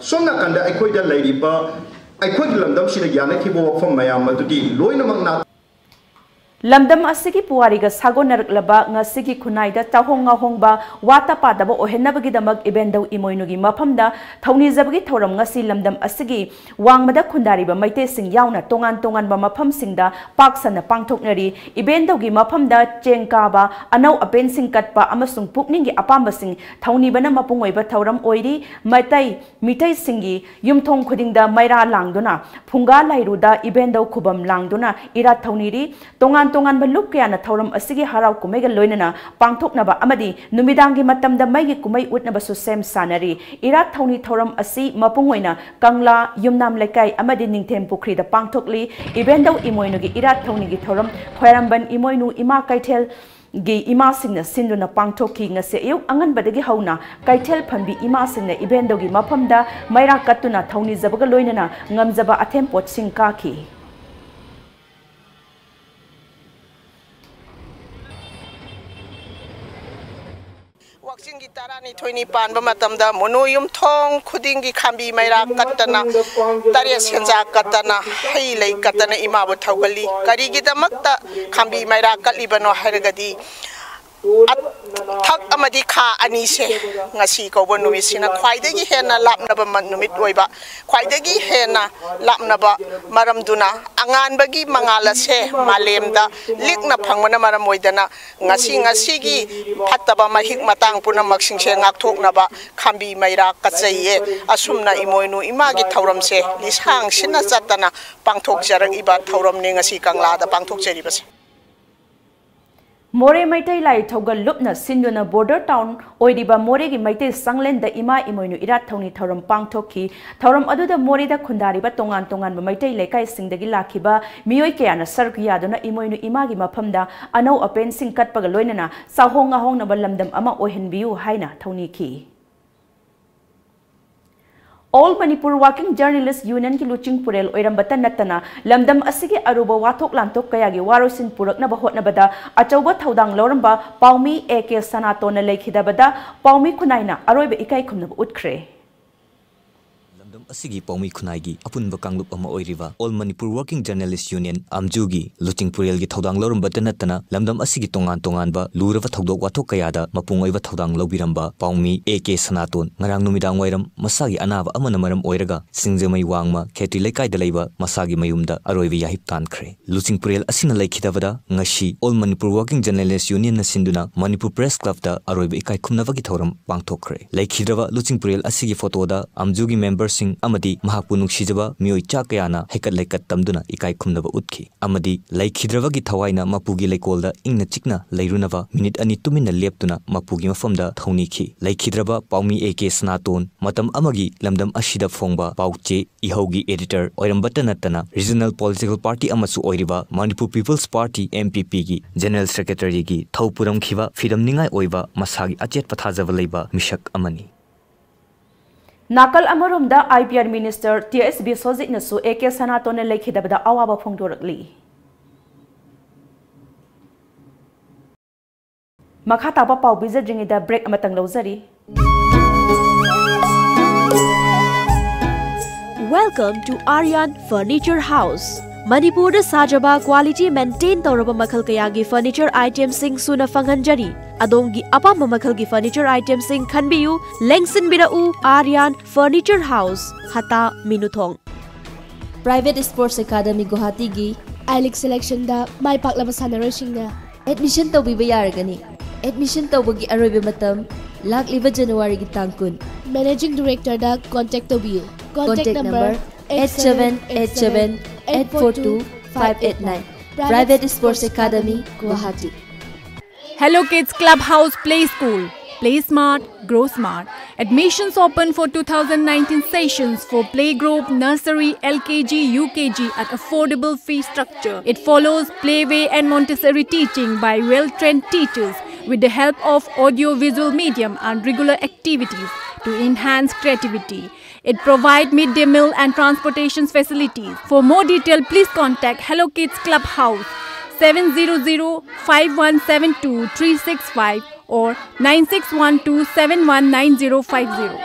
ꯁꯣꯝ ꯅꯥꯀꯟꯗ ꯑꯩꯈꯣꯏꯗ ꯂꯩꯔꯤꯕ ꯑꯩꯈꯣꯏꯒꯤ ꯂꯝꯗꯝꯁꯤꯗ ꯌꯥꯅꯈꯤꯕ ꯋꯥꯐꯝ ꯃꯌꯥꯝ ꯑꯗꯨꯗꯤ ꯂꯣꯏꯅꯃꯛ ꯅꯥ ꯂꯝꯗꯝ ꯑꯁꯤꯒꯤ ꯄꯨꯋꯥꯔꯤꯒ ꯁꯥꯒꯣꯟꯅꯔꯛꯂꯕ ꯉꯁꯤꯒꯤ ꯈꯨꯟꯅꯥꯏꯗ ꯆꯥꯍꯣꯡ ꯉꯥꯍꯣꯡꯕ, ꯋꯥꯠꯇ ꯄꯥꯗꯕ ꯑꯣꯏꯍꯟꯅꯕꯒꯤꯗꯃꯛ ꯏꯕꯦꯟꯗꯧ ꯏꯃꯣꯏꯅꯨꯒꯤ ꯃꯐꯝꯗ ꯊꯧꯅꯤꯖꯕꯒꯤ ꯊꯧꯔꯝ ꯉꯁꯤ ꯂꯝꯗꯝ ꯑꯁꯤꯒꯤ ꯋꯥꯡꯃꯗ ꯈꯨꯟꯗꯥꯔꯤꯕ ꯃꯩꯇꯩꯁꯤꯡ ꯌꯥꯎꯅ ꯇꯣꯉꯥꯟ ꯇꯣꯉꯥꯟꯕ ꯃꯐꯝꯁꯤꯡꯗ ꯄꯥꯛ ꯁꯟꯅ ꯄꯥꯡꯊꯣꯛꯅꯔꯤ꯫ ꯏꯕꯦꯟꯗꯧꯒꯤ ꯃꯐꯝꯗ ꯆꯦꯡ ꯀꯥꯕ, ꯑꯅꯧ ꯑꯄꯦꯟꯁꯤꯡ ꯀꯠꯄ ꯑꯃꯁꯨꯡ ꯄꯨꯛꯅꯤꯡꯒꯤ ꯑꯄꯥꯝꯕꯁꯤꯡ ꯊꯧꯅꯤꯕꯅ ꯃꯄꯨꯡ ꯑꯣꯏꯕ ꯊꯧꯔꯝ ꯑꯣꯏꯔꯤ꯫ ꯃꯩꯇꯩ ꯃꯤꯇꯩꯁꯤꯡꯒꯤ ꯌꯨꯝꯊꯣꯡ ꯈꯨꯗꯤꯡꯗ ꯃꯩꯔꯥ ꯂꯥꯡꯗꯨꯅ, ꯐꯨꯡꯒꯥ ꯂꯥꯏꯔꯨꯗ ꯏꯕꯦꯟꯗꯧ ꯈꯨꯕꯝ ꯂꯥꯡꯗꯨꯅ ꯏꯔꯥꯠ ꯊꯧꯅꯤꯔꯤ꯫ ꯇꯣꯉꯥꯟ ꯇꯣꯉꯥꯟꯕ ꯂꯨꯞ ꯀꯌꯥꯅ ꯊꯧꯔꯝ ꯑꯁꯤꯒꯤ ꯍꯔꯥꯎ ꯀꯨꯝꯍꯩꯒ ꯂꯣꯏꯅꯅ ꯄꯥꯡꯊꯣꯛꯅꯕ ꯑꯃꯗꯤ ꯅꯨꯃꯤꯗꯥꯡꯒꯤ ꯃꯇꯝꯗ ꯃꯩꯒꯤ ꯀꯨꯝꯍꯩ ꯎꯠꯅꯕꯁꯨ ꯁꯦꯝ ꯁꯥꯅꯔꯤ꯫ ꯏꯔꯥꯠ ꯊꯧꯅꯤ ꯊꯧꯔꯝ ꯑꯁꯤ ꯃꯄꯨꯡ ꯑꯣꯏꯅ ꯀꯪꯂꯥ, ꯌꯨꯝꯅꯥꯝ ꯂꯩꯀꯥꯏ ꯑꯃꯗꯤ ꯅꯤꯡꯊꯦꯝ ꯄꯨꯈ꯭ꯔꯤꯗ ꯄꯥꯡꯊꯣꯛꯂꯤ꯫ ꯏꯕꯦꯟꯗꯧ ꯏꯃꯣꯏꯅꯨꯒꯤ ꯏꯔꯥꯠ ꯊꯧꯅꯤꯒꯤ ꯊꯧꯔꯝ ꯈ꯭ꯋꯥꯏꯔꯝꯕꯟ ꯏꯃꯣꯏꯅꯨ ꯏꯃꯥ ꯀꯩꯊꯦꯜ ꯒꯤ ꯏꯃꯥꯁꯤꯡꯅ ꯁꯤꯟꯗꯨꯅ ꯄꯥꯡꯊꯣꯛꯈꯤ꯫ ꯉꯁꯤ ꯑꯌꯨꯛ ꯑꯉꯟꯕꯗꯒꯤ ꯍꯧꯅ ꯀꯩꯊꯦꯜ ꯐꯝꯕꯤ ꯏꯃꯥꯁꯤꯡꯅ ꯏꯕꯦꯟꯗꯧꯒꯤ ꯃꯐꯝꯗ ꯃꯩꯔꯥ ꯀꯠꯇꯨꯅ ꯊꯧꯅꯤꯖꯕꯒ ꯂꯣꯏꯅꯅ ꯉꯝꯖꯕ ꯑꯊꯦꯝ ꯄꯣꯠꯁꯤꯡ ꯀꯥꯈꯤ꯫ ꯋꯥꯛꯆꯤꯡꯒꯤ ꯇꯔꯥꯅꯤꯊꯣꯏꯅꯤ ꯄꯥꯟꯕ ꯃꯇꯝꯗ ꯃꯨꯅꯨ ꯌꯨꯝꯊꯣꯡ ꯈꯨꯗꯤꯡꯒꯤ ꯈꯥꯝꯕꯤ ꯃꯩꯔꯥ ꯀꯠꯇꯅ, ꯇꯔꯦꯠ ꯁꯦꯟꯖꯥ ꯀꯠꯇꯅ, ꯍꯩ ꯂꯩ ꯀꯠꯇꯅ ꯏꯃꯥꯕꯨ ꯊꯧꯒꯜꯂꯤ꯫ ꯀꯔꯤꯒꯤꯗꯃꯛꯇ ꯈꯥꯝꯕꯤ ꯃꯩꯔꯥ ꯀꯠꯂꯤꯕꯅꯣ ꯍꯥꯏꯔꯒꯗꯤ, ꯑꯊꯛ ꯑꯃꯗꯤ ꯈꯥ ꯑꯅꯤꯁꯦ ꯉꯁꯤ ꯀꯧꯕ ꯅꯨꯃꯤꯠꯁꯤꯅ ꯈ꯭ꯋꯥꯏꯗꯒꯤ ꯍꯦꯟꯅ ꯂꯥꯞꯅꯕ ꯃ-, ꯅꯨꯃꯤꯠ ꯑꯣꯏꯕ, ꯈ꯭ꯋꯥꯏꯗꯒꯤ ꯍꯦꯟꯅ ꯂꯥꯞꯅꯕ ꯃꯔꯝꯗꯨꯅ ꯑꯉꯥꯟꯕꯒꯤ ꯃꯉꯥꯜ ꯑꯁꯦ ꯃꯥꯂꯦꯝꯗ ꯂꯤꯛꯅ ꯐꯪꯕꯅ ꯃꯔꯝ ꯑꯣꯏꯗꯅ ꯉꯁꯤ, ꯉꯁꯤꯒꯤ ꯐꯠꯇꯕ ꯃꯍꯤꯛ ꯃꯇꯥꯡ ꯄꯨꯝꯅꯃꯛꯁꯤꯡꯁꯦ ꯉꯥꯛꯊꯣꯛꯅꯕ ꯈꯥꯝꯕꯤ ꯃꯩꯔꯥ ꯀꯠꯆꯩꯌꯦ꯫ ꯑꯁꯨꯝꯅ ꯏꯃꯣꯏꯅꯨ ꯏꯃꯥꯒꯤ ꯊꯧꯔꯝꯁꯦ ꯂꯤꯁꯥꯡ ꯁꯤꯟꯅ ꯆꯠꯇꯅ ꯄꯥꯡꯊꯣꯛꯆꯔꯛꯏꯕ ꯊꯧꯔꯝꯅꯤ ꯉꯁꯤ ꯀꯪꯂꯥꯗ ꯄꯥꯡꯊꯣꯛꯆꯔꯤꯕꯁꯦ꯫ ꯃꯣꯔꯦ ꯃꯩꯇꯩ ꯂꯥꯏ ꯊꯧꯒꯜ ꯂꯨꯞꯅ ꯁꯤꯟꯗꯨꯅ ꯕꯣꯔꯗꯔ ꯇꯥꯎꯟ ꯑꯣꯏꯔꯤꯕ ꯃꯣꯔꯦꯒꯤ ꯃꯩꯇꯩ ꯆꯥꯡꯂꯦꯟꯗ ꯏꯃꯥ ꯏꯃꯣꯏꯅꯨ ꯏꯔꯥꯠ ꯊꯧꯅꯤ ꯊꯧꯔꯝ ꯄꯥꯡꯊꯣꯛꯈꯤ꯫ ꯊꯧꯔꯝ ꯑꯗꯨꯗ ꯃꯣꯔꯦꯗ ꯈꯨꯟꯗꯥꯔꯤꯕ ꯇꯣꯉꯥꯟ ꯇꯣꯉꯥꯟꯕ ꯃꯩꯇꯩ ꯂꯩꯀꯥꯏꯁꯤꯡꯗꯒꯤ ꯂꯥꯛꯈꯤꯕ ꯃꯤꯑꯣꯏ ꯀꯌꯥꯅ ꯁꯔꯨꯛ ꯌꯥꯗꯨꯅ ꯏꯃꯣꯏꯅꯨ ꯏꯃꯥꯒꯤ ꯃꯐꯝꯗ ꯑꯅꯧ ꯑꯄꯦꯟꯁꯤꯡ ꯀꯠꯄꯒ ꯂꯣꯏꯅꯅ ꯆꯥꯍꯣꯡ ꯉꯥꯍꯣꯡꯅꯕ ꯂꯝꯗꯝ ꯑꯃ ꯑꯣꯏꯍꯟꯕꯤꯌꯨ ꯍꯥꯏꯅ ꯊꯧꯅꯤꯈꯤ꯫ All Manipur Working Journalist Union ꯒꯤ ꯂꯨꯆꯤꯡ ꯄꯨꯔꯦꯜ ꯑꯣꯏꯔꯝꯕꯇ ꯅꯠꯇꯅ ꯂꯝꯗꯝ ꯑꯁꯤꯒꯤ ꯑꯔꯨꯕ ꯋꯥꯊꯣꯛ ꯂꯥꯟꯊꯣꯛ ꯀꯌꯥꯒꯤ ꯋꯥꯔꯣꯏꯁꯤꯟ ꯄꯨꯔꯛꯅꯕ ꯍꯣꯠꯅꯕꯗ ꯑꯆꯧꯕ ꯊꯧꯗꯥꯡ ꯂꯧꯔꯝꯕ ꯄꯥꯎꯃꯤ ꯑꯦ ꯀꯦ ꯁꯅꯥꯇꯣꯟꯅ ꯂꯩꯈꯤꯗꯕꯗ ꯄꯥꯎꯃꯤ ꯈꯨꯟꯅꯥꯏꯅ ꯑꯔꯣꯏꯕ ꯏꯀꯥꯏ ꯈꯨꯝꯅꯕ ꯎꯠꯈ꯭ꯔꯦ꯫ ꯂꯝꯗꯝ ꯑꯁꯤꯒꯤ ꯄꯥꯎꯃꯤ ꯈꯨꯟꯅꯥꯏꯒꯤ ꯑꯄꯨꯟꯕ ꯀꯥꯡꯂꯨꯞ ꯑꯃ ꯑꯣꯏꯔꯤꯕ All Manipur Working Journalist Union, ꯑꯝꯖꯨꯒꯤ ꯂꯨꯆꯤꯡ ꯄꯨꯔꯦꯜꯒꯤ ꯊꯧꯗꯥꯡ ꯂꯧꯔꯝꯕꯇ ꯅꯠꯇꯅ ꯂꯝꯗꯝ ꯑꯁꯤꯒꯤ ꯇꯣꯉꯥꯟ ꯇꯣꯉꯥꯟꯕ ꯂꯨꯔꯕ ꯊꯧꯗꯣꯛ ꯋꯥꯊꯣꯛ ꯀꯌꯥꯗ ꯃꯄꯨꯡ ꯑꯣꯏꯕ ꯊꯧꯗꯥꯡ ꯂꯧꯕꯤꯔꯝꯕ ꯄꯥꯎꯃꯤ ꯑꯦ ꯀꯦ ꯁꯅꯥꯇꯣꯟ ꯉꯔꯥꯡ ꯅꯨꯃꯤꯗꯥꯡ ꯋꯥꯏꯔꯝ ꯃꯁꯥꯒꯤ ꯑꯅꯥꯕ ꯑꯃꯅ ꯃꯔꯝ ꯑꯣꯏꯔꯒ ꯁꯤꯡꯖꯃꯩ ꯋꯥꯡꯃ ꯈꯦꯇ꯭ꯔꯤ ꯂꯩꯀꯥꯏꯗ ꯂꯩꯕ ꯃꯁꯥꯒꯤ ꯃꯌꯨꯝꯗ ꯑꯔꯣꯏꯕ ꯌꯥꯍꯤꯞ ꯇꯥꯟꯈ꯭ꯔꯦ꯫ ꯂꯨꯆꯤꯡ ꯄꯨꯔꯦꯜ ꯑꯁꯤꯅ ꯂꯩꯈꯤꯗꯕꯗ ꯉꯁꯤ All Manipur Working Journalist Union ꯅ ꯁꯤꯟꯗꯨꯅ ꯃꯅꯤꯄꯨꯔ ꯄ꯭ꯔꯦꯁ ꯀ꯭ꯂꯕꯇ ꯑꯔꯣꯏꯕ ꯏꯀꯥꯏ ꯈꯨꯝꯅꯕꯒꯤ ꯊꯧꯔꯝ ꯄꯥꯡꯊꯣꯛꯈ꯭ꯔꯦ꯫ ꯂꯩꯈꯤꯗ꯭ꯔꯕ ꯂꯨꯆꯤꯡ ꯄꯨꯔꯦꯜ ꯑꯁꯤꯒꯤ ꯐꯣꯇꯣꯗ ꯑꯝꯖꯨꯒꯤ ꯃꯦꯝꯕꯔꯁꯤꯡ ꯑꯃꯗꯤ ꯃꯍꯥꯛꯄꯨ ꯅꯨꯡꯁꯤꯖꯕ ꯃꯤꯑꯣꯏ ꯆꯥ ꯀꯌꯥꯅ ꯍꯩꯀꯠ ꯂꯩꯀꯠ ꯇꯝꯗꯨꯅ ꯏꯀꯥꯏ ꯈꯨꯝꯅꯕ ꯎꯠꯈꯤ ꯑꯃꯗꯤ ꯂꯩꯈꯤꯗ꯭ꯔꯕꯒꯤ ꯊꯋꯥꯏꯅ ꯃꯄꯨꯒꯤ ꯂꯩꯀꯣꯜꯗ ꯏꯪꯅ ꯆꯤꯛꯅ ꯂꯩꯔꯨꯅꯕ ꯃꯤꯅꯤꯠ ꯑꯅꯤ ꯇꯨꯃꯤꯟꯅ ꯂꯦꯞꯇꯨꯅ ꯃꯄꯨꯒꯤ ꯃꯐꯝꯗ ꯊꯧꯅꯤꯈꯤ꯫ ꯂꯩꯈꯤꯗ꯭ꯔꯕ ꯄꯥꯎꯃꯤ ꯑꯦ ꯀꯦ ꯁꯅꯥꯇꯣꯟ ꯃꯇꯝ ꯑꯃꯒꯤ ꯂꯝꯗꯝ ꯑꯁꯤꯗ ꯐꯣꯡꯕ ꯄꯥꯎꯆꯦ ꯏꯍꯧꯒꯤ editor ꯑꯣꯏꯔꯝꯕꯇ ꯅꯠꯇꯅ regional political party ꯑꯃꯁꯨ ꯑꯣꯏꯔꯤꯕ Manipur People's Party, M P P ꯒꯤ general secretary ꯒꯤ ꯊꯧ ꯄꯨꯔꯝꯈꯤꯕ ꯐꯤꯗꯝꯅꯤꯡꯉꯥꯏ ꯑꯣꯏꯕ ꯃꯁꯥꯒꯤ ꯑꯆꯦꯠꯄ ꯊꯥꯖꯕ ꯂꯩꯕ ꯃꯤꯁꯛ ꯑꯃꯅꯤ꯫ ꯅꯥꯀꯜ ꯑꯃꯔꯣꯝꯗ I P R minister T S ꯕꯤꯁ꯭ꯋꯖꯤꯠꯅꯁꯨ ꯑꯦ ꯀꯦ ꯁꯅꯥꯇꯣꯟꯅ ꯂꯩꯈꯤꯗꯕꯗ ꯑꯋꯥꯕ ꯐꯣꯡꯗꯣꯔꯛꯂꯤ꯫ ꯃꯈꯥ ꯇꯥꯕ ꯄꯥꯎ ꯄꯤꯖꯗ꯭ꯔꯤꯉꯩꯗ break ꯑꯃꯇꯪ ꯂꯧꯖꯔꯤ꯫ Welcome to Aryan Furniture House. ꯃꯅꯤꯄꯨꯔꯗ ꯁꯥꯖꯕ quality maintain ꯇꯧꯔꯕ ꯃꯈꯜ ꯀꯌꯥꯒꯤ furniture itemꯁꯤꯡ ꯁꯨꯅ ꯐꯪꯍꯟꯖꯔꯤ꯫ ꯑꯗꯣꯝꯒꯤ ꯑꯄꯥꯝꯕ ꯃꯈꯜꯒꯤ furniture itemꯁꯤꯡ ꯈꯟꯕꯤꯌꯨ, ꯂꯦꯡꯁꯤꯟꯕꯤꯔꯛꯎ꯫ Aryan Furniture House, ꯍꯇꯥ, ꯃꯤꯅꯨꯊꯣꯡ꯫ Private Sports Academy ꯒꯨꯋꯥꯍꯥꯇꯤꯒꯤ I-League selectionꯗ ꯃꯥꯏ ꯄꯥꯛꯂꯕ ꯁꯥꯟꯅꯔꯣꯏꯁꯤꯡꯅ admission ꯇꯧꯕꯤꯕ ꯌꯥꯔꯒꯅꯤ꯫ Admission ꯇꯧꯕꯒꯤ ꯑꯔꯣꯏꯕ ꯃꯇꯝ ꯂꯥꯛꯂꯤꯕ ꯖꯅꯋꯥꯔꯤꯒꯤ ꯇꯥꯡ ꯀꯨꯟ꯫ Managing Directorꯗ contact ꯇꯧꯕꯤꯌꯨ꯫ Contact number eight seven eight seven eight four two five eight nine꯫ Private Sports Academy, Guwahati. Hello Kids Clubhouse Play School. Play smart, grow smart. Admissions open for two thousand nineteen sessions for playgroup, nursery, L K G, U K G at affordable fee structure. It follows playway and Montessori teaching by well-trained teachers with the help of audio-visual medium and regular activities to enhance creativity. It provides midday meal and transportation facilities. For more detail, please contact Hello Kids Clubhouse, seven zero zero five one seven two three six five or nine six one two seven one nine zero five zero.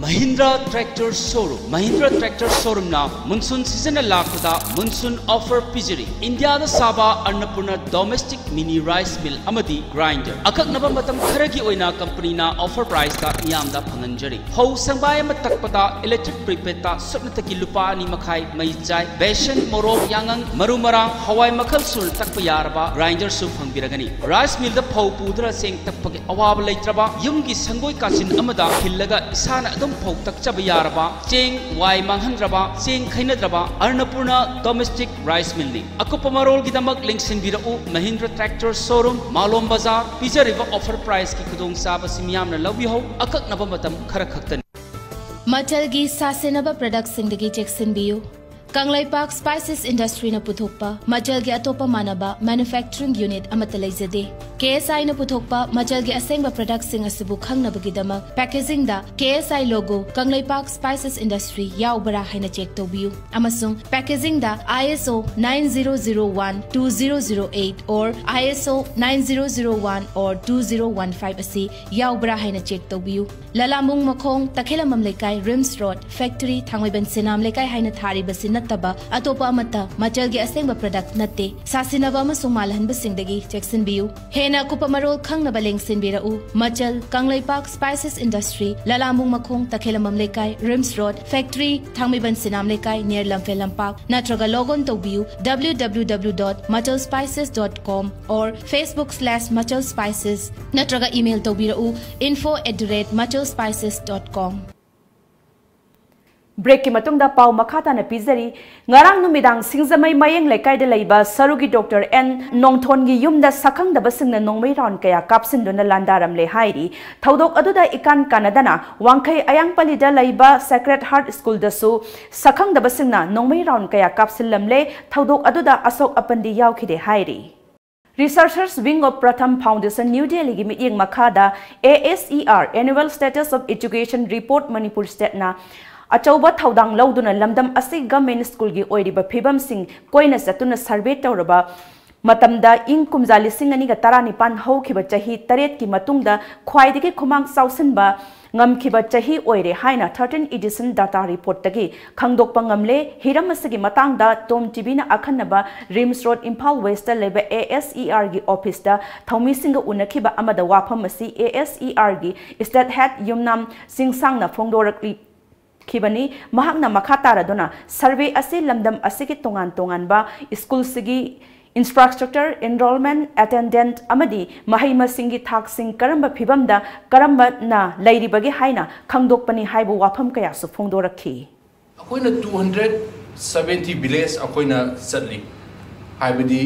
Mahindra Tractor Showroom. Mahindra Tractor Showroomꯅ monsoon seasonꯅ ꯂꯥꯛꯄꯗ monsoon offer ꯄꯤꯖꯔꯤ꯫ ꯏꯟꯗꯤꯌꯥꯗ ꯁꯥꯕ ꯑꯟꯅꯄꯨꯔꯅ domestic mini rice mill ꯑꯃꯗꯤ grinder꯫ ꯑꯀꯛꯅꯕ ꯃꯇꯝ ꯈꯔꯒꯤ ꯑꯣꯏꯅ companyꯅ offer priceꯇ ꯃꯤꯌꯥꯝꯗ ꯐꯪꯍꯟꯖꯔꯤ꯫ ꯐꯧ ꯁꯪꯕꯥꯏ ꯑꯃ ꯇꯛꯄꯗ electric prepaidꯇ ꯁꯨꯞꯅꯇꯒꯤ ꯂꯨꯄꯥ ꯑꯅꯤ ꯃꯈꯥꯏ ꯃꯩ ꯆꯥꯏ꯫ ꯕꯦꯁꯟ, ꯃꯣꯔꯣꯛ, ꯌꯥꯉꯪ, ꯃꯔꯨ ꯃꯔꯥꯡ, ꯍꯋꯥꯏ ꯃꯈꯜ ꯁꯨꯅ ꯇꯛꯄ ꯌꯥꯔꯕ grinderꯁꯨ ꯐꯪꯕꯤꯔꯒꯅꯤ꯫ Rice millꯗ ꯐꯧ ꯄꯨꯗꯨꯅ ꯆꯦꯡ ꯇꯛꯄꯒꯤ ꯑꯋꯥꯕ ꯂꯩꯇ꯭ꯔꯕ, ꯌꯨꯝꯒꯤ ꯁꯪꯒꯣꯏ ꯀꯥꯆꯤꯟ ꯑꯃꯗ ꯈꯤꯜꯂꯒ ꯏꯁꯥꯅ ꯑꯗꯨꯝ ꯐꯧ ꯇꯛꯆꯕ ꯌꯥꯔꯕ, ꯆꯦꯡ ꯋꯥꯏ ꯃꯥꯡꯍꯟꯗ꯭ꯔꯕ, ꯆꯦꯡ ꯈꯩꯅꯗ꯭ꯔꯕ ꯑꯟꯅꯄꯨꯔꯅ domestic rice millꯅꯤ꯫ ꯑꯀꯨꯞꯄ ꯃꯔꯣꯜꯒꯤꯗꯃꯛ ꯂꯦꯡꯁꯤꯟꯕꯤꯔꯛꯎ Mahindra Tractor Showroom, ꯃꯥꯂꯣꯝ ꯕꯖꯥꯔ꯫ ꯄꯤꯖꯔꯤꯕ offer priceꯀꯤ ꯈꯨꯗꯣꯡꯆꯥꯕꯁꯤ ꯃꯤꯌꯥꯝꯅ ꯂꯧꯕꯤꯍꯧ꯫ ꯑꯀꯛꯅꯕ ꯃꯇꯝ ꯈꯔ ꯈꯛꯇꯅꯤ꯫ ꯃꯆꯜꯒꯤ ꯁꯥꯁꯤꯟꯅꯕ productꯁꯤꯡꯗꯒꯤ ꯆꯦꯛꯁꯤꯟꯕꯤꯌꯨ꯫ ꯀꯪꯂꯩꯄꯥꯛ Spices Industryꯅ ꯄꯨꯊꯣꯛꯄ ꯃꯆꯜꯒꯤ ꯑꯇꯣꯞꯄ ꯃꯥꯟꯅꯕ manufacturing unit ꯑꯃꯠꯇ ꯂꯩꯖꯗꯦ꯫ KSIꯅ ꯄꯨꯊꯣꯛꯄ ꯃꯆꯜꯒꯤ ꯑꯁꯦꯡꯕ productꯁꯤꯡ ꯑꯁꯤꯕꯨ ꯈꯪꯅꯕꯒꯤꯗꯃꯛ packagingꯗ KSI logo Kangleipak Spices Industry ꯌꯥꯎꯕ꯭ꯔꯥ ꯍꯥꯏꯅ check ꯇꯧꯕꯤꯌꯨ꯫ ꯑꯃꯁꯨꯡ packagingꯗ ISO nine zero zero one two zero zero eight or ISO nine zero zero one or two zero one five ꯑꯁꯤ ꯌꯥꯎꯕ꯭ꯔꯥ ꯍꯥꯏꯅ check ꯇꯧꯕꯤꯌꯨ꯫ ꯂꯂꯥꯃꯨꯡ ꯃꯈꯣꯡ, ꯇꯈꯦꯂꯝꯕꯝ ꯂꯩꯀꯥꯏ, RIMS Road, factory, ꯊꯥꯡꯃꯩꯕꯟ ꯁꯤꯅꯥꯝ ꯂꯩꯀꯥꯏ ꯍꯥꯏꯅ ꯊꯥꯔꯤꯕꯁꯤ ꯅꯠꯇꯕ ꯑꯇꯣꯞꯄ ꯑꯃꯠꯇ ꯃꯆꯜꯒꯤ ꯑꯁꯦꯡꯕ product ꯅꯠꯇꯦ꯫ ꯁꯥꯁꯤꯟꯅꯕ ꯑꯃꯁꯨꯡ ꯃꯥꯜꯍꯟꯕꯁꯤꯡꯗꯒꯤ ꯆꯦꯛꯁꯤꯟꯕꯤꯌꯨ꯫ ꯍꯦꯟꯅ ꯑꯀꯨꯞꯄ ꯃꯔꯣꯜ ꯈꯪꯅꯕ ꯂꯦꯡꯁꯤꯟꯕꯤꯔꯛꯎ꯫ ꯃꯆꯜ, ꯀꯪꯂꯩꯄꯥꯛ Spices Industry, ꯂꯂꯥꯃꯨꯡ ꯃꯈꯣꯡ, ꯇꯈꯦꯂꯝꯕꯝ ꯂꯩꯀꯥꯏ, RIMS Road, factory, ꯊꯥꯡꯃꯩꯕꯟ ꯁꯤꯅꯥꯝ ꯂꯩꯀꯥꯏ, near ꯂꯝꯐꯦꯜ ꯂꯝꯄꯥꯛ, ꯅꯠꯇ꯭ꯔꯒ log on ꯇꯧꯕꯤꯌꯨ W W W dot machal spices dot com or Facebook slash machal spices, ꯅꯠꯇ꯭ꯔꯒ email ꯇꯧꯕꯤꯔꯛꯎ info at the rate machal spices dot com꯫ Breakꯀꯤ ꯃꯇꯨꯡꯗ ꯄꯥꯎ ꯃꯈꯥ ꯇꯥꯅ ꯄꯤꯖꯔꯤ꯫ ꯉꯔꯥꯡ ꯅꯨꯃꯤꯗꯥꯡ ꯁꯤꯡꯖꯃꯩ ꯃꯌꯦꯡ ꯂꯩꯀꯥꯏꯗ ꯂꯩꯕ ꯁꯔꯨꯒꯤ ꯗꯣꯛꯇꯔ ꯑꯦꯟ ꯅꯣꯡꯊꯣꯟꯒꯤ ꯌꯨꯝꯗ ꯁꯛꯈꯪꯗꯕꯁꯤꯡꯅ ꯅꯣꯡꯃꯩ ꯔꯥꯎꯟ ꯀꯌꯥ ꯀꯥꯞꯁꯤꯟꯗꯨꯅ ꯂꯥꯟꯗꯥꯔꯝꯂꯦ ꯍꯥꯏꯔꯤ꯫ ꯊꯧꯗꯣꯛ ꯑꯗꯨꯗ ꯏꯀꯥꯟ ꯀꯥꯟꯅꯗꯅ ꯋꯥꯡꯈꯩ ꯑꯌꯥꯡꯄꯜꯂꯤꯗ ꯂꯩꯕ ꯁꯦꯀ꯭ꯔꯦꯠ ꯍꯥꯔꯠ ꯁ꯭ꯀꯨꯜꯗꯁꯨ ꯁꯛꯈꯪꯗꯕꯁꯤꯡꯅ ꯅꯣꯡꯃꯩ ꯔꯥꯎꯟ ꯀꯌꯥ ꯀꯥꯞꯁꯤꯜꯂꯝꯂꯦ꯫ ꯊꯧꯗꯣꯛ ꯑꯗꯨꯗ ꯑꯁꯣꯛ ꯑꯄꯟꯗꯤ ꯌꯥꯎꯈꯤꯗꯦ ꯍꯥꯏꯔꯤ꯫ Researchers Wing of Pratham Foundation, New Delhiꯒꯤ ꯃꯤꯠꯌꯦꯡ ꯃꯈꯥꯗ A S E R Annual Status of Education Report Manipur Stateꯅ ꯑꯆꯧꯕ ꯊꯧꯗꯥꯡ ꯂꯧꯗꯨꯅ ꯂꯝꯗꯝ ꯑꯁꯤ ꯒꯚꯔꯟꯃꯦꯟꯠ ꯁ꯭ꯀꯨꯜꯒꯤ ꯑꯣꯏꯔꯤꯕ ꯐꯤꯕꯝꯁꯤꯡ ꯀꯣꯏꯅ ꯆꯠꯇꯨꯅ ꯁꯔꯚꯦ ꯇꯧꯔꯕ ꯃꯇꯝꯗ, ꯏꯪ ꯀꯨꯝꯖꯥ ꯂꯤꯁꯤꯡ ꯑꯅꯤꯒ ꯇꯔꯥꯅꯤꯄꯥꯟ ꯍꯧꯈꯤꯕ ꯆꯍꯤ ꯇꯔꯦꯠꯀꯤ ꯃꯇꯨꯡꯗ ꯈ꯭ꯋꯥꯏꯗꯒꯤ ꯈꯨꯃꯥꯡ ꯆꯥꯎꯁꯤꯟꯕ ꯉꯝꯈꯤꯕ ꯆꯍꯤ ꯑꯣꯏꯔꯦ ꯍꯥꯏꯅ thirteen edition data reportꯇꯒꯤ ꯈꯪꯗꯣꯛꯄ ꯉꯝꯂꯦ꯫ ꯍꯤꯔꯝ ꯑꯁꯤꯒꯤ ꯃꯇꯥꯡꯗ ꯇꯣꯝ ꯇꯤꯚꯤꯅ ꯑꯈꯟꯅꯕ ꯔꯤꯝꯁ ꯔꯣꯗ, ꯏꯝꯐꯥꯜ ꯋꯦꯁꯇ ꯂꯩꯕ A S E Rꯒꯤ ꯑꯣꯐꯤꯁꯇ ꯊꯧꯃꯤꯁꯤꯡꯒ ꯎꯅꯈꯤꯕ ꯑꯃꯗ ꯋꯥꯐꯝ ꯑꯁꯤ A S E Rꯒꯤ ꯁ꯭ꯇꯦꯠ ꯍꯦꯗ ꯌꯨꯝꯅꯥꯝ ꯆꯤꯡꯁꯥꯡꯅ ꯐꯣꯡꯗꯣꯔꯛꯂꯤ꯫ ꯈꯤꯕꯅꯤ꯫ ꯃꯍꯥꯛꯅ ꯃꯈꯥ ꯇꯥꯔꯗꯨꯅ, ꯁꯔꯚꯦ ꯑꯁꯤ ꯂꯝꯗꯝ ꯑꯁꯤꯒꯤ ꯇꯣꯉꯥꯟ ꯇꯣꯉꯥꯟꯕ ꯁ꯭ꯀꯨꯜꯁꯤꯒꯤ infrastructure, enrollment, attendance ꯑꯃꯗꯤ ꯃꯍꯩ ꯃꯁꯤꯡꯒꯤ ꯊꯥꯛꯁꯤꯡ ꯀꯔꯝꯕ ꯐꯤꯚꯝꯗ ꯀꯔꯝꯕꯅ ꯂꯩꯔꯤꯕꯒꯦ ꯍꯥꯏꯅ ꯈꯪꯗꯣꯛꯄꯅꯤ ꯍꯥꯏꯕ ꯋꯥꯐꯝ ꯀꯌꯥꯁꯨ ꯐꯣꯡꯗꯣꯔꯛꯈꯤ꯫ ꯑꯩꯈꯣꯏꯅ two hundred seventy village ꯑꯩꯈꯣꯏꯅ ꯆꯠꯂꯤ꯫ ꯍꯥꯏꯕꯗꯤ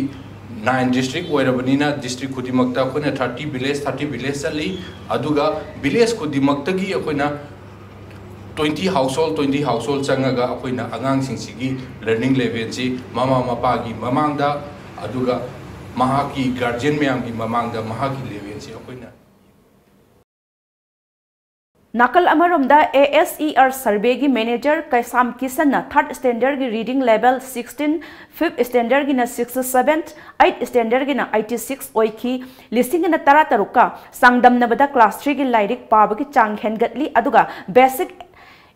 nine district ꯑꯣꯏꯔꯕꯅꯤꯅ district ꯈꯨꯗꯤꯡꯃꯛꯇ ꯑꯩꯈꯣꯏꯅ thirty village, thirty village ꯆꯠꯂꯤ꯫ ꯑꯗꯨꯒ village ꯈꯨꯗꯤꯡꯃꯛꯇꯒꯤ ꯑꯩꯈꯣꯏꯅ twenty household, twenty household ꯆꯪꯉꯒ ꯑꯩꯈꯣꯏꯅ ꯑꯉꯥꯡꯁꯤꯡꯁꯤꯒꯤ learning levelꯁꯤ ꯃꯃꯥ ꯃꯄꯥꯒꯤ ꯃꯃꯥꯡꯗ, ꯑꯗꯨꯒ ꯃꯍꯥꯛꯀꯤ guardian ꯃꯌꯥꯝꯒꯤ ꯃꯃꯥꯡꯗ ꯃꯍꯥꯛꯀꯤ levelꯁꯤ ꯑꯩꯈꯣꯏꯅ ꯅꯥꯀꯜ ꯑꯃꯔꯣꯝꯗ, A S E R surveyꯒꯤ manager Keisham ꯀꯤꯁꯟꯅ third standardꯒꯤ reading level sixteen, fifth standardꯒꯤꯅ sixty seven, eighth standardꯒꯤꯅ eighty six ꯑꯣꯏꯈꯤ꯫ ꯂꯤꯁꯤꯡ ꯑꯅꯤꯒ ꯇꯔꯥꯇꯔꯨꯛꯀ ꯆꯥꯡꯗꯝꯅꯕꯗ class threeꯒꯤ ꯂꯥꯏꯔꯤꯛ ꯄꯥꯕꯒꯤ ꯆꯥꯡ ꯍꯦꯟꯒꯠꯂꯤ, ꯑꯗꯨꯒ basic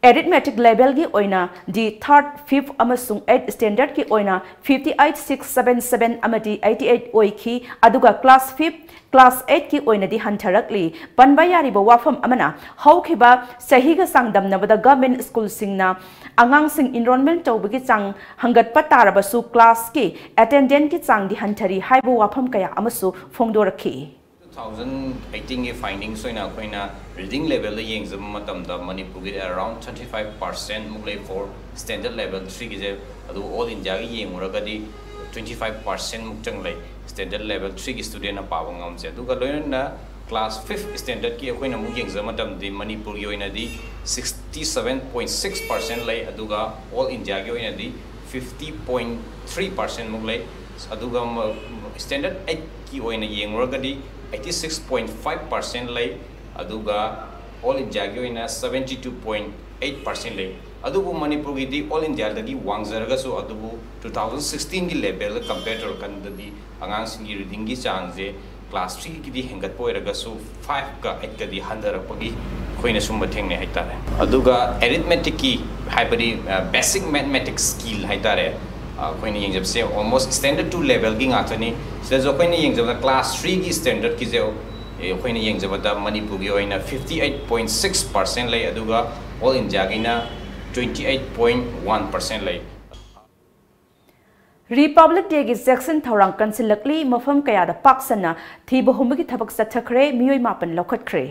arithmetic levelꯒꯤ ꯑꯣꯏꯅꯗꯤ third, fifth ꯑꯃꯁꯨꯡ eighth standardꯀꯤ ꯑꯣꯏꯅ fifty eight six seven seven ꯑꯃꯗꯤ eighty eight ꯑꯣꯏꯈꯤ, ꯑꯗꯨꯒ class fifth, class eightꯀꯤ ꯑꯣꯏꯅꯗꯤ ꯍꯟꯊꯔꯛꯂꯤ꯫ ꯄꯟꯕ ꯌꯥꯔꯤꯕ ꯋꯥꯐꯝ ꯑꯃꯅ, ꯍꯧꯈꯤꯕ ꯆꯍꯤꯒ ꯆꯥꯡꯗꯝꯅꯕꯗ government schoolꯁꯤꯡꯅ ꯑꯉꯥꯡꯁꯤꯡ enrollment ꯇꯧꯕꯒꯤ ꯆꯥꯡ ꯍꯪꯒꯠꯄ ꯇꯥꯔꯕꯁꯨ classꯀꯤ attendanceꯀꯤ ꯆꯥꯡꯗꯤ ꯍꯟꯊꯔꯤ ꯍꯥꯏꯕ ꯋꯥꯐꯝ ꯀꯌꯥ ꯑꯃꯁꯨ ꯐꯣꯡꯗꯣꯔꯛꯈꯤ꯫ Two thousand eighteen ꯒꯤ findings ꯑꯣꯏꯅ ꯑꯩꯈꯣꯏꯅ reading level ꯗ ꯌꯦꯡꯖꯕ ꯃꯇꯝꯗ ꯃꯅꯤꯄꯨꯔꯒꯤꯗꯤ around twenty five percent ꯃꯨꯛ ꯂꯩ for standard level three ꯒꯤꯁꯦ꯫ ꯑꯗꯨ all India ꯒꯤ ꯌꯦꯡꯉꯨꯔꯒꯗꯤ twenty five percent ꯃꯨꯛꯇꯪ ꯂꯩ standard level three ꯒꯤ student ꯅ ꯄꯥꯕ ꯉꯝꯕꯁꯦ꯫ ꯑꯗꯨꯒ ꯂꯣꯏꯅꯅ class fifth standard ꯀꯤ ꯑꯩꯈꯣꯏꯅ ꯑꯃꯨꯛ ꯌꯦꯡꯖꯕ ꯃꯇꯝꯗꯗꯤ ꯃꯅꯤꯄꯨꯔꯒꯤ ꯑꯣꯏꯅꯗꯤ sixty seven point six percent ꯂꯩ, ꯑꯗꯨꯒ all India ꯒꯤ ꯑꯣꯏꯅꯗꯤ fifty point three percent ꯃꯨꯛ ꯂꯩ꯫ ꯑꯗꯨꯒ ꯃ-, standard eight ꯀꯤ ꯑꯣꯏꯅ ꯌꯦꯡꯉꯨꯔꯒꯗꯤ eighty six point five percent ꯂꯩ, ꯑꯗꯨꯒ all India ꯒꯤ ꯑꯣꯏꯅ seventy two point eight percent ꯂꯩ꯫ ꯑꯗꯨꯕꯨ ꯃꯅꯤꯄꯨꯔꯒꯤꯗꯤ all India ꯗꯒꯤ ꯋꯥꯡꯖꯔꯒꯁꯨ, ꯑꯗꯨꯕꯨ two thousand sixteen ꯒꯤ level ꯗ compare ꯇꯧꯔꯀꯥꯟꯗꯗꯤ ꯑꯉꯥꯡꯁꯤꯡꯒꯤ reading ꯒꯤ ꯆꯥꯡꯁꯦ class three ꯒꯤꯗꯤ ꯍꯦꯟꯒꯠꯄ ꯑꯣꯏꯔꯒꯁꯨ five ꯀ eight ꯀꯗꯤ ꯍꯟꯊꯔꯛꯄꯒꯤ ꯑꯩꯈꯣꯏꯅ ꯁꯨꯝꯕ ꯊꯦꯡꯅꯩ ꯍꯥꯏꯇꯥꯔꯦ꯫ ꯑꯗꯨꯒ arithmetic ꯀꯤ, ꯍꯥꯏꯕꯗꯤ, ꯑ, basic mathematics skill ꯍꯥꯏꯇꯥꯔꯦ, ꯑ, ꯑꯩꯈꯣꯏꯅ ꯌꯦꯡꯖꯕꯁꯦ almost standard two level ꯒꯤ ꯉꯥꯛꯇꯅꯤ꯫ ꯁꯤꯗꯁꯨ ꯑꯩꯈꯣꯏꯅ ꯌꯦꯡꯖꯕꯗ class three ꯒꯤ standard ꯀꯤꯁꯦ, ꯑꯦ, ꯑꯩꯈꯣꯏꯅ ꯌꯦꯡꯖꯕꯗ ꯃꯅꯤꯄꯨꯔꯒꯤ ꯑꯣꯏꯅ fifty eight point six percent ꯂꯩ, ꯑꯗꯨꯒ all India ꯒꯤꯅ twenty eight point one percent ꯂꯩ꯫ Republic Day ꯒꯤ ꯆꯦꯛꯁꯤꯟ ꯊꯧꯔꯥꯡ ꯀꯟꯁꯤꯜꯂꯛꯂꯤ꯫ ꯃꯐꯝ ꯀꯌꯥꯗ ꯄꯥꯛ ꯁꯟꯅ ꯊꯤꯕ ꯍꯨꯝꯕꯒꯤ ꯊꯕꯛ ꯆꯠꯊꯈ꯭ꯔꯦ꯫ ꯃꯤꯑꯣꯏ ꯃꯥꯄꯟ ꯂꯧꯈꯠꯈ꯭ꯔꯦ꯫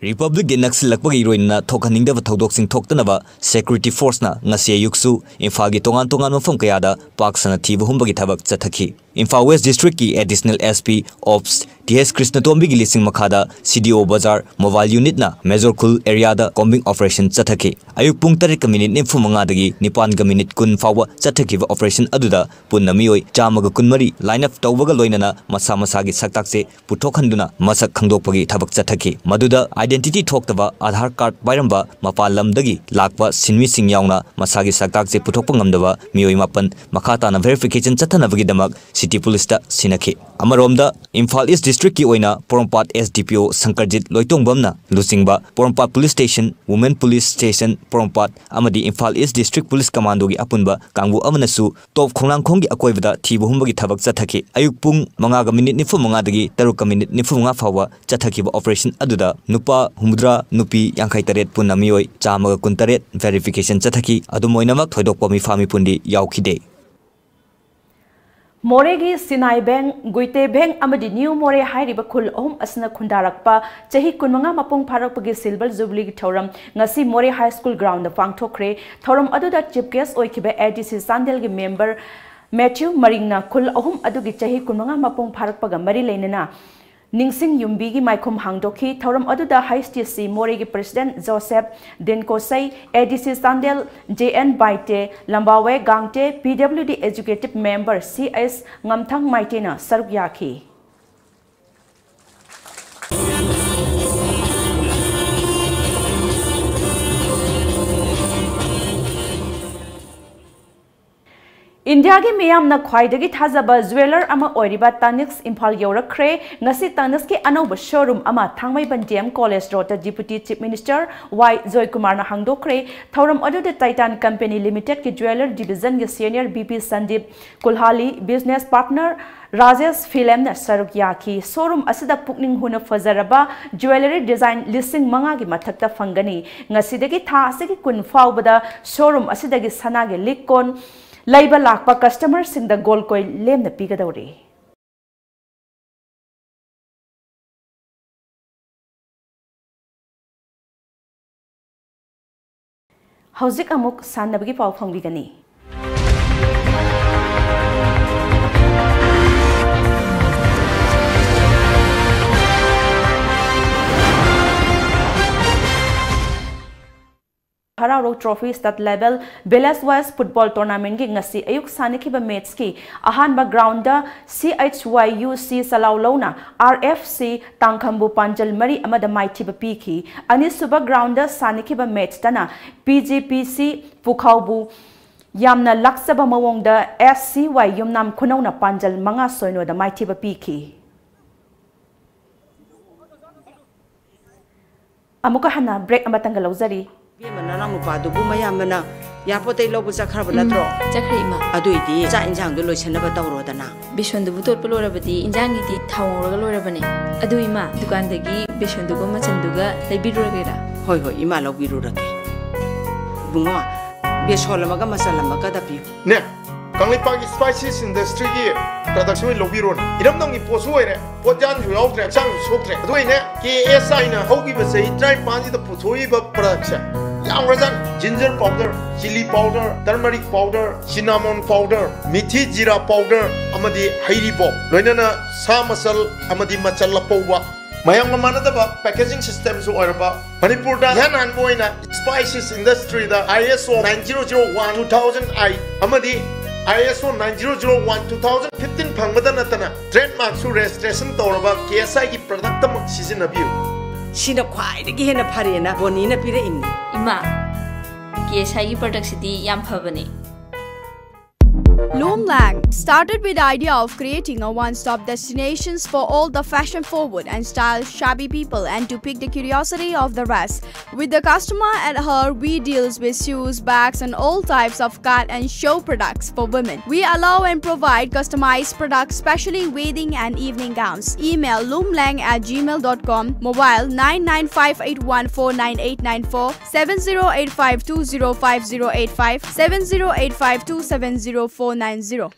Republic Day ꯅꯛꯁꯤꯜꯂꯛꯄꯒ ꯏꯔꯣꯏꯅꯅ ꯊꯣꯛꯍꯟꯅꯤꯡꯗꯕ ꯊꯧꯗꯣꯛꯁꯤꯡ ꯊꯣꯛꯇꯅꯕ security force ꯅ ꯉꯁꯤ ꯑꯌꯨꯛꯁꯨ ꯏꯝꯐꯥꯜꯒꯤ ꯇꯣꯉꯥꯟ ꯇꯣꯉꯥꯟꯕ ꯃꯐꯝ ꯀꯌꯥꯗ ꯄꯥꯛ ꯁꯟꯅ ꯊꯤꯕ ꯍꯨꯝꯕꯒꯤ ꯊꯕꯛ ꯆꯠꯊꯈꯤ꯫ ꯏꯝꯐꯥꯜ West District ꯀꯤ Additional S P Ops T H ꯀ꯭ꯔꯤꯁꯅꯇꯣꯝꯕꯤꯒꯤ ꯂꯤꯁꯤꯡ ꯃꯈꯥꯗ C D O Bazar Mobile Unit ꯅ ꯃꯦꯖꯣꯔ ꯈꯨꯜ area ꯗ combing operation ꯆꯠꯊꯈꯤ꯫ ꯑꯌꯨꯛ ꯄꯨꯡ ꯇꯔꯦꯠꯀ minute ꯅꯤꯐꯨ ꯃꯉꯥꯗꯒꯤ ꯅꯤꯄꯥꯟꯒ minute ꯀꯨꯟ ꯐꯥꯎꯕ ꯆꯠꯊꯈꯤꯕ operation ꯑꯗꯨꯗ ꯄꯨꯟꯅ ꯃꯤꯑꯣꯏ ꯆꯥꯝꯃꯒ ꯀꯨꯟꯃꯔꯤ line up ꯇꯧꯕꯒ ꯂꯣꯏꯅꯅ ꯃꯁꯥ ꯃꯁꯥꯒꯤ ꯁꯛꯇꯥꯛꯁꯦ ꯄꯨꯊꯣꯛꯍꯟꯗꯨꯅ ꯃꯁꯛ ꯈꯪꯗꯣꯛꯄꯒꯤ ꯊꯕꯛ ꯆꯠꯊꯈꯤ꯫ ꯃꯗꯨꯗ identity ꯊꯣꯛꯇꯕ Aadhaar card ꯄꯥꯏꯔꯝꯕ, ꯃꯄꯥꯟ ꯂꯝꯗꯒꯤ ꯂꯥꯛꯄ ꯁꯤꯟꯃꯤꯁꯤꯡ ꯌꯥꯎꯅ ꯃꯁꯥꯒꯤ ꯁꯛꯇꯥꯛꯁꯦ ꯄꯨꯊꯣꯛꯄ ꯉꯝꯗꯕ ꯃꯤꯑꯣꯏ ꯃꯥꯄꯟ ꯃꯈꯥ ꯇꯥꯅ verification ꯆꯠꯊꯅꯕꯒꯤꯗꯃꯛ City Police ꯇ ꯁꯤꯟꯅꯈꯤ꯫ ꯑꯃꯔꯣꯝꯗ, ꯏꯝꯐꯥꯜ East District ꯀꯤ ꯑꯣꯏꯅ ꯄꯣꯔꯣꯝꯄꯥꯠ S D P O ꯁꯪꯀꯔꯖꯤꯠ ꯂꯣꯏꯇꯣꯡꯕꯝꯅ ꯂꯨꯆꯤꯡꯕ ꯄꯣꯔꯣꯝꯄꯥꯠ Police Station, Women Police Station ꯄꯣꯔꯣꯝꯄꯥꯠ ꯑꯃꯗꯤ Imphal East District Police Commando ꯒꯤ ꯑꯄꯨꯟꯕ ꯀꯥꯡꯕꯨ ꯑꯃꯅꯁꯨ ꯇꯣꯞ ꯈꯣꯡꯅꯥꯡꯈꯣꯡꯒꯤ ꯑꯀꯣꯏꯕꯗ ꯊꯤꯕ ꯍꯨꯝꯕꯒꯤ ꯊꯕꯛ ꯆꯠꯊꯈꯤ꯫ ꯑꯌꯨꯛ ꯄꯨꯡ ꯃꯉꯥꯒ minute ꯅꯤꯐꯨ ꯃꯉꯥꯗꯒꯤ ꯇꯔꯨꯛꯀ minute ꯅꯤꯐꯨ ꯃꯉꯥ ꯐꯥꯎꯕ ꯆꯠꯊꯈꯤꯕ operation ꯑꯗꯨꯗ ꯅꯨꯄꯥ ꯍꯨꯝꯐꯨꯇꯔꯥ, ꯅꯨꯄꯤ ꯌꯥꯡꯈꯩ ꯇꯔꯦꯠ, ꯄꯨꯟꯅ ꯃꯤꯑꯣꯏ ꯆꯥꯝꯃꯒ ꯀꯨꯟꯇꯔꯦꯠ verification ꯆꯠꯊꯈꯤ꯫ ꯑꯗꯨꯝ ꯑꯣꯏꯅꯃꯛ, ꯊꯣꯏꯗꯣꯛꯄ ꯃꯤꯐꯥ ꯃꯤꯄꯨꯟꯗꯤ ꯌꯥꯎꯈꯤꯗꯦ꯫ ꯃꯣꯔꯦꯒꯤ ꯁꯤꯅꯥꯏ ꯕꯦꯡ, ꯒꯨꯏꯇꯦ ꯕꯦꯡ ꯑꯃꯗꯤ ꯅ꯭ꯌꯨ ꯃꯣꯔꯦ ꯍꯥꯏꯔꯤꯕ ꯈꯨꯜ ꯑꯍꯨꯝ ꯑꯁꯤꯅ ꯈꯨꯟꯗꯥꯔꯛꯄ ꯆꯍꯤ ꯀꯨꯟꯃꯉꯥ ꯃꯄꯨꯡ ꯐꯥꯔꯛꯄꯒꯤ ꯁꯤꯜꯚꯔ ꯖꯨꯕꯤꯂꯤꯒꯤ ꯊꯧꯔꯝ ꯉꯁꯤ ꯃꯣꯔꯦ ꯍꯥꯏ ꯁ꯭ꯀꯨꯜ ꯒ꯭ꯔꯥꯎꯟꯗ ꯄꯥꯡꯊꯣꯛꯈ꯭ꯔꯦ꯫ ꯊꯧꯔꯝ ꯑꯗꯨꯗ ꯆꯤꯐ ꯒꯦꯁ ꯑꯣꯏꯈꯤꯕ ꯑꯦ ꯗꯤ ꯁꯤ ꯆꯥꯟꯗꯦꯜꯒꯤ ꯃꯦꯝꯕꯔ ꯃꯦꯊ꯭ꯌꯨ ꯃꯔꯤꯡꯅ ꯈꯨꯜ ꯑꯍꯨꯝ ꯑꯗꯨꯒꯤ ꯆꯍꯤ ꯀꯨꯟꯃꯉꯥ ꯃꯄꯨꯡ ꯐꯥꯔꯛꯄꯒ ꯃꯔꯤ ꯂꯩꯅꯅ ꯅꯤꯡꯁꯤꯡ ꯌꯨꯝꯕꯤꯒꯤ ꯃꯥꯏꯈꯨꯝ ꯍꯥꯡꯗꯣꯛꯈꯤ꯫ ꯊꯧꯔꯝ ꯑꯗꯨꯗ ꯍꯩꯆ ꯗꯤ ꯁꯤ ꯃꯣꯔꯦꯒꯤ ꯄ꯭ꯔꯦꯁꯤꯗꯦꯟꯠ ꯖꯣꯁꯦꯐ ꯗꯤꯟꯀꯣꯁꯩ, ꯑꯦ ꯗꯤ ꯁꯤ Chandel J and Baite, ꯂꯝꯕꯥꯋꯦ ꯒꯥꯡꯇꯦ, P W D educative member ꯁꯤ ꯑꯩꯆ ꯉꯝꯊꯪ ꯃꯥꯏꯇꯦꯅ ꯁꯔꯨꯛ ꯌꯥꯈꯤ꯫ ꯏꯟꯗꯤꯌꯥꯒꯤ ꯃꯤꯌꯥꯝꯅ ꯈ꯭ꯋꯥꯏꯗꯒꯤ ꯊꯥꯖꯕ ꯖꯨꯋꯦꯂꯔ ꯑꯃ ꯑꯣꯏꯔꯤꯕ ꯇꯥꯅꯤꯛꯁ ꯏꯝꯐꯥꯜ ꯌꯧꯔꯛꯈ꯭ꯔꯦ꯫ ꯉꯁꯤ ꯇꯥꯅꯤꯛꯁꯀꯤ ꯑꯅꯧꯕ ꯁꯣꯔꯨꯝ ꯑꯃ ꯊꯥꯡꯃꯩꯕꯟ ꯗꯤ ꯑꯦꯝ ꯀꯣꯂꯦꯖ ꯔꯣꯗꯇ ꯗꯤꯄꯨꯇꯤ ꯆꯤꯐ ꯃꯤꯅꯤꯁꯇꯔ ꯋꯥꯏ ꯖꯣꯏꯀꯨꯃꯥꯔꯅ ꯍꯥꯡꯗꯣꯛꯈ꯭ꯔꯦ꯫ ꯊꯧꯔꯝ ꯑꯗꯨꯗ ꯇꯥꯏꯇꯥꯟ ꯀꯝꯄꯦꯅꯤ ꯂꯤꯃꯤꯇꯦꯗꯀꯤ ꯖꯨꯋꯦꯂꯔ ꯗꯤꯕꯤꯖꯟꯒꯤ senior V P Sandeep Kulhari, business partner Rajesh ꯐꯤꯂꯦꯝꯅ ꯁꯔꯨꯛ ꯌꯥꯈꯤ꯫ ꯁꯣꯔꯨꯝ ꯑꯁꯤꯗ ꯄꯨꯛꯅꯤꯡ ꯍꯨꯅ ꯐꯖꯔꯕ ꯖꯨꯋꯦꯂꯔꯤ ꯗꯤꯖꯥꯏꯟ ꯂꯤꯁꯤꯡ ꯃꯉꯥꯒꯤ ꯃꯊꯛꯇ ꯐꯪꯒꯅꯤ꯫ ꯉꯁꯤꯗꯒꯤ ꯊꯥ ꯑꯁꯤꯒꯤ ꯀꯨꯟ ꯐꯥꯎꯕꯗ ꯁꯣꯔꯨꯝ ꯑꯁꯤꯗꯒꯤ ꯁꯅꯥꯒꯤ ꯂꯤꯛ ꯀꯣꯟ ꯂꯩꯕ ꯂꯥꯛꯄ ꯀꯁꯇꯃꯔꯁꯤꯡꯗ ꯒꯣꯜ ꯀꯣꯏꯟ ꯂꯦꯝꯅ ꯄꯤꯒꯗꯧꯔꯤ꯫ ꯍꯧꯖꯤꯛ ꯑꯃꯨꯛ ꯁꯥꯟꯅꯕꯒꯤ ꯄꯥꯎ ꯐꯪꯕꯤꯒꯅꯤ꯫ ꯍꯔꯥꯎꯔꯣ trophy state level village wise football ꯇꯣꯔꯅꯥꯃꯦꯟꯠꯀꯤ ꯉꯁꯤ ꯑꯌꯨꯛ ꯁꯥꯟꯅꯈꯤꯕ ꯃꯦꯆꯀꯤ ꯑꯍꯥꯟꯕ ꯒ꯭ꯔꯥꯎꯟꯗ ꯁꯤ ꯑꯩꯆ ꯋꯥꯏ ꯌꯨ ꯁꯤ ꯆꯂꯥꯎ ꯂꯧꯅ ꯑꯥꯔ ꯑꯦꯐ ꯁꯤ ꯇꯥꯡꯈꯝꯕꯨ ꯄꯥꯟꯖꯜ ꯃꯔꯤ ꯑꯃꯗ ꯃꯥꯏꯊꯤꯕ ꯄꯤꯈꯤ꯫ ꯑꯅꯤꯁꯨꯕ ꯒ꯭ꯔꯥꯎꯟꯗ ꯁꯥꯟꯅꯈꯤꯕ ꯃꯦꯆꯇꯅ ꯄꯤ ꯖꯤ ꯄꯤ ꯁꯤ ꯄꯨꯈꯥꯎꯕꯨ ꯌꯥꯝꯅ ꯂꯥꯛꯆꯕ ꯃꯑꯣꯡꯗ ꯑꯦꯁ ꯁꯤ ꯋꯥꯏ ꯌꯨꯝꯅꯥꯝ ꯈꯨꯅꯧꯅ ꯄꯥꯟꯖꯜ ꯃꯉꯥ ꯁꯣꯏꯅꯣꯗ ꯃꯥꯏꯊꯤꯕ ꯄꯤꯈꯤ꯫ ꯑꯃꯨꯛꯀ ꯍꯟꯅ ꯕ꯭ꯔꯦꯛ ꯑꯃꯇꯪꯒ ꯂꯧꯖꯔꯤ꯫ ꯏꯕꯦꯝꯃ, ꯅꯅꯥꯎ ꯅꯨꯄꯥꯗꯨꯕꯨ ꯃꯌꯥꯝꯕꯅ ꯏꯌꯥꯔꯄꯣꯔꯠꯇꯩ ꯂꯧꯕ ꯆꯠꯈ꯭ꯔꯕ ꯎꯝ, ꯅꯠꯇ꯭ꯔꯣ? ꯆꯠꯈ꯭ꯔꯦ, ꯏꯃꯥ꯫ ꯑꯗꯨꯏꯗꯤ ꯆꯥꯛ ꯏꯟꯖꯥꯡꯗꯣ ꯂꯣꯏꯁꯟꯅꯕ ꯇꯧꯔꯣꯗꯅ꯫ ꯕꯦꯁꯣꯟꯗꯨꯕꯨ ꯇꯣꯠꯄ ꯂꯣꯏꯔꯕꯗꯤ ꯏꯟꯖꯥꯡꯒꯤꯗꯤ ꯊꯥꯎ ꯉꯧꯔꯒ ꯂꯣꯏꯔꯕꯅꯦ꯫ ꯑꯗꯨ ꯏꯃꯥ, ꯗꯨꯀꯥꯟꯗꯒꯤ ꯕꯦꯁꯣꯟꯗꯨꯒ ꯃꯆꯟꯗꯨꯒ ꯂꯩꯕꯤꯔꯨꯔꯒꯦꯔꯥ? ꯍꯣꯏ, ꯍꯣꯏ, ꯏꯃꯥ ꯂꯧꯕꯤꯔꯨꯔꯒꯦ꯫ ꯏꯕꯨꯡꯉꯣ, ꯕꯦꯁꯣꯟ ꯑꯃꯒ ꯃꯆꯜ ꯑꯃꯒꯗ ꯄꯤꯌꯨ꯫ ꯅꯦ, ꯀꯪꯂꯩꯄꯥꯛꯀꯤ ꯁ꯭ꯄꯥꯏꯁꯤꯁ ꯏꯟꯗꯁꯇ꯭ꯔꯤꯒꯤ ꯄ꯭ꯔꯗꯛꯁꯦ ꯑꯣꯏꯅ ꯂꯧꯕꯤꯔꯣꯅ꯫ ꯏꯔꯝꯗꯝꯒꯤ ꯄꯣꯠꯁꯨ ꯑꯣꯏꯔꯦ, ꯄꯣꯠꯌꯥꯟꯁꯨ ꯌꯥꯎꯗ꯭ꯔꯦ, ꯍꯛꯆꯥꯡꯁꯨ ꯁꯣꯛꯇ꯭ꯔꯦ꯫ ꯑꯗꯨ ꯑꯩꯅ ꯀꯦ ꯑꯦꯁ ꯑꯥꯏꯅ ꯍꯧꯈꯤꯕ ꯆꯍꯤ ꯇꯔꯥꯅꯤꯄꯥꯟꯁꯤꯗ ꯄꯨꯊꯣꯛꯏꯕ ꯄ꯭ꯔꯗꯛꯁꯦ ꯌꯥꯝꯈ꯭ꯔꯖꯥꯠꯅꯤ꯫ Ginger powder, chilli powder, turmeric powder, cinnamon powder, methi jeera powder ꯑꯃꯗꯤ ꯍꯩꯔꯤꯕꯣꯞ, ꯂꯣꯏꯅꯅ ꯁꯥ ꯃꯆꯜ ꯑꯃꯗꯤ ꯃꯆꯜ ꯑꯄꯧꯕ, ꯃꯌꯥꯝꯒ ꯃꯥꯟꯅꯗꯕ ꯄꯦꯀꯦꯖꯤꯡ ꯁꯤꯁꯇꯦꯝꯁꯨ ꯑꯣꯏꯔꯕ, ꯃꯅꯤꯄꯨꯔꯗ ꯏꯍꯥꯟ ꯍꯥꯟꯕ ꯑꯣꯏꯅ ꯁ꯭ꯄꯥꯏꯁꯤꯁ ꯏꯟꯗꯁꯇ꯭ꯔꯤꯗ ꯑꯥꯏ ꯑꯦꯁ ꯑꯣ nine zero zero one two thousand eight ꯑꯃꯗꯤ ꯑꯥꯏ ꯑꯦꯁ ꯑꯣ nine zero zero one two thousand fifteen ꯐꯪꯕꯗ ꯅꯠꯇꯅ ꯇ꯭ꯔꯦꯗꯃꯥꯔꯛꯁꯨ ꯔꯦꯖꯤꯁꯇ꯭ꯔꯦꯁꯟ ꯇꯧꯔꯕ ꯀꯦ ꯑꯦꯁ ꯑꯥꯏꯒꯤ ꯄ꯭ꯔꯗꯛꯇꯃꯛ ꯁꯤꯖꯤꯟꯅꯕꯤꯌꯨ꯫ ꯁꯤꯅ ꯈ꯭ꯋꯥꯏꯗꯒꯤ ꯍꯦꯟꯅ ꯐꯔꯦꯅ ꯕꯣꯅꯤꯅ ꯄꯤꯔꯛꯏꯅꯤ꯫ ꯏꯃꯥ, ꯀꯦ ꯑꯦꯁ ꯑꯥꯏꯒꯤ ꯄ꯭ꯔꯗꯛꯁꯤꯗꯤ ꯌꯥꯝ ꯐꯕꯅꯦ꯫ Loomlang started with the idea of creating a one-stop destinations for all the fashion-forward and style-savvy people and to pique the curiosity of the rest. With the customer at heart, we deals with shoes, bags, and all types of cut and show products for women. We allow and provide customized products, specially wedding and evening gowns. Email loomlang at gmail dot com. Mobile nine nine five eight one four nine eight nine four, seven zero eight five two zero five zero eight five, seven zero eight five two seven zero four nine zero.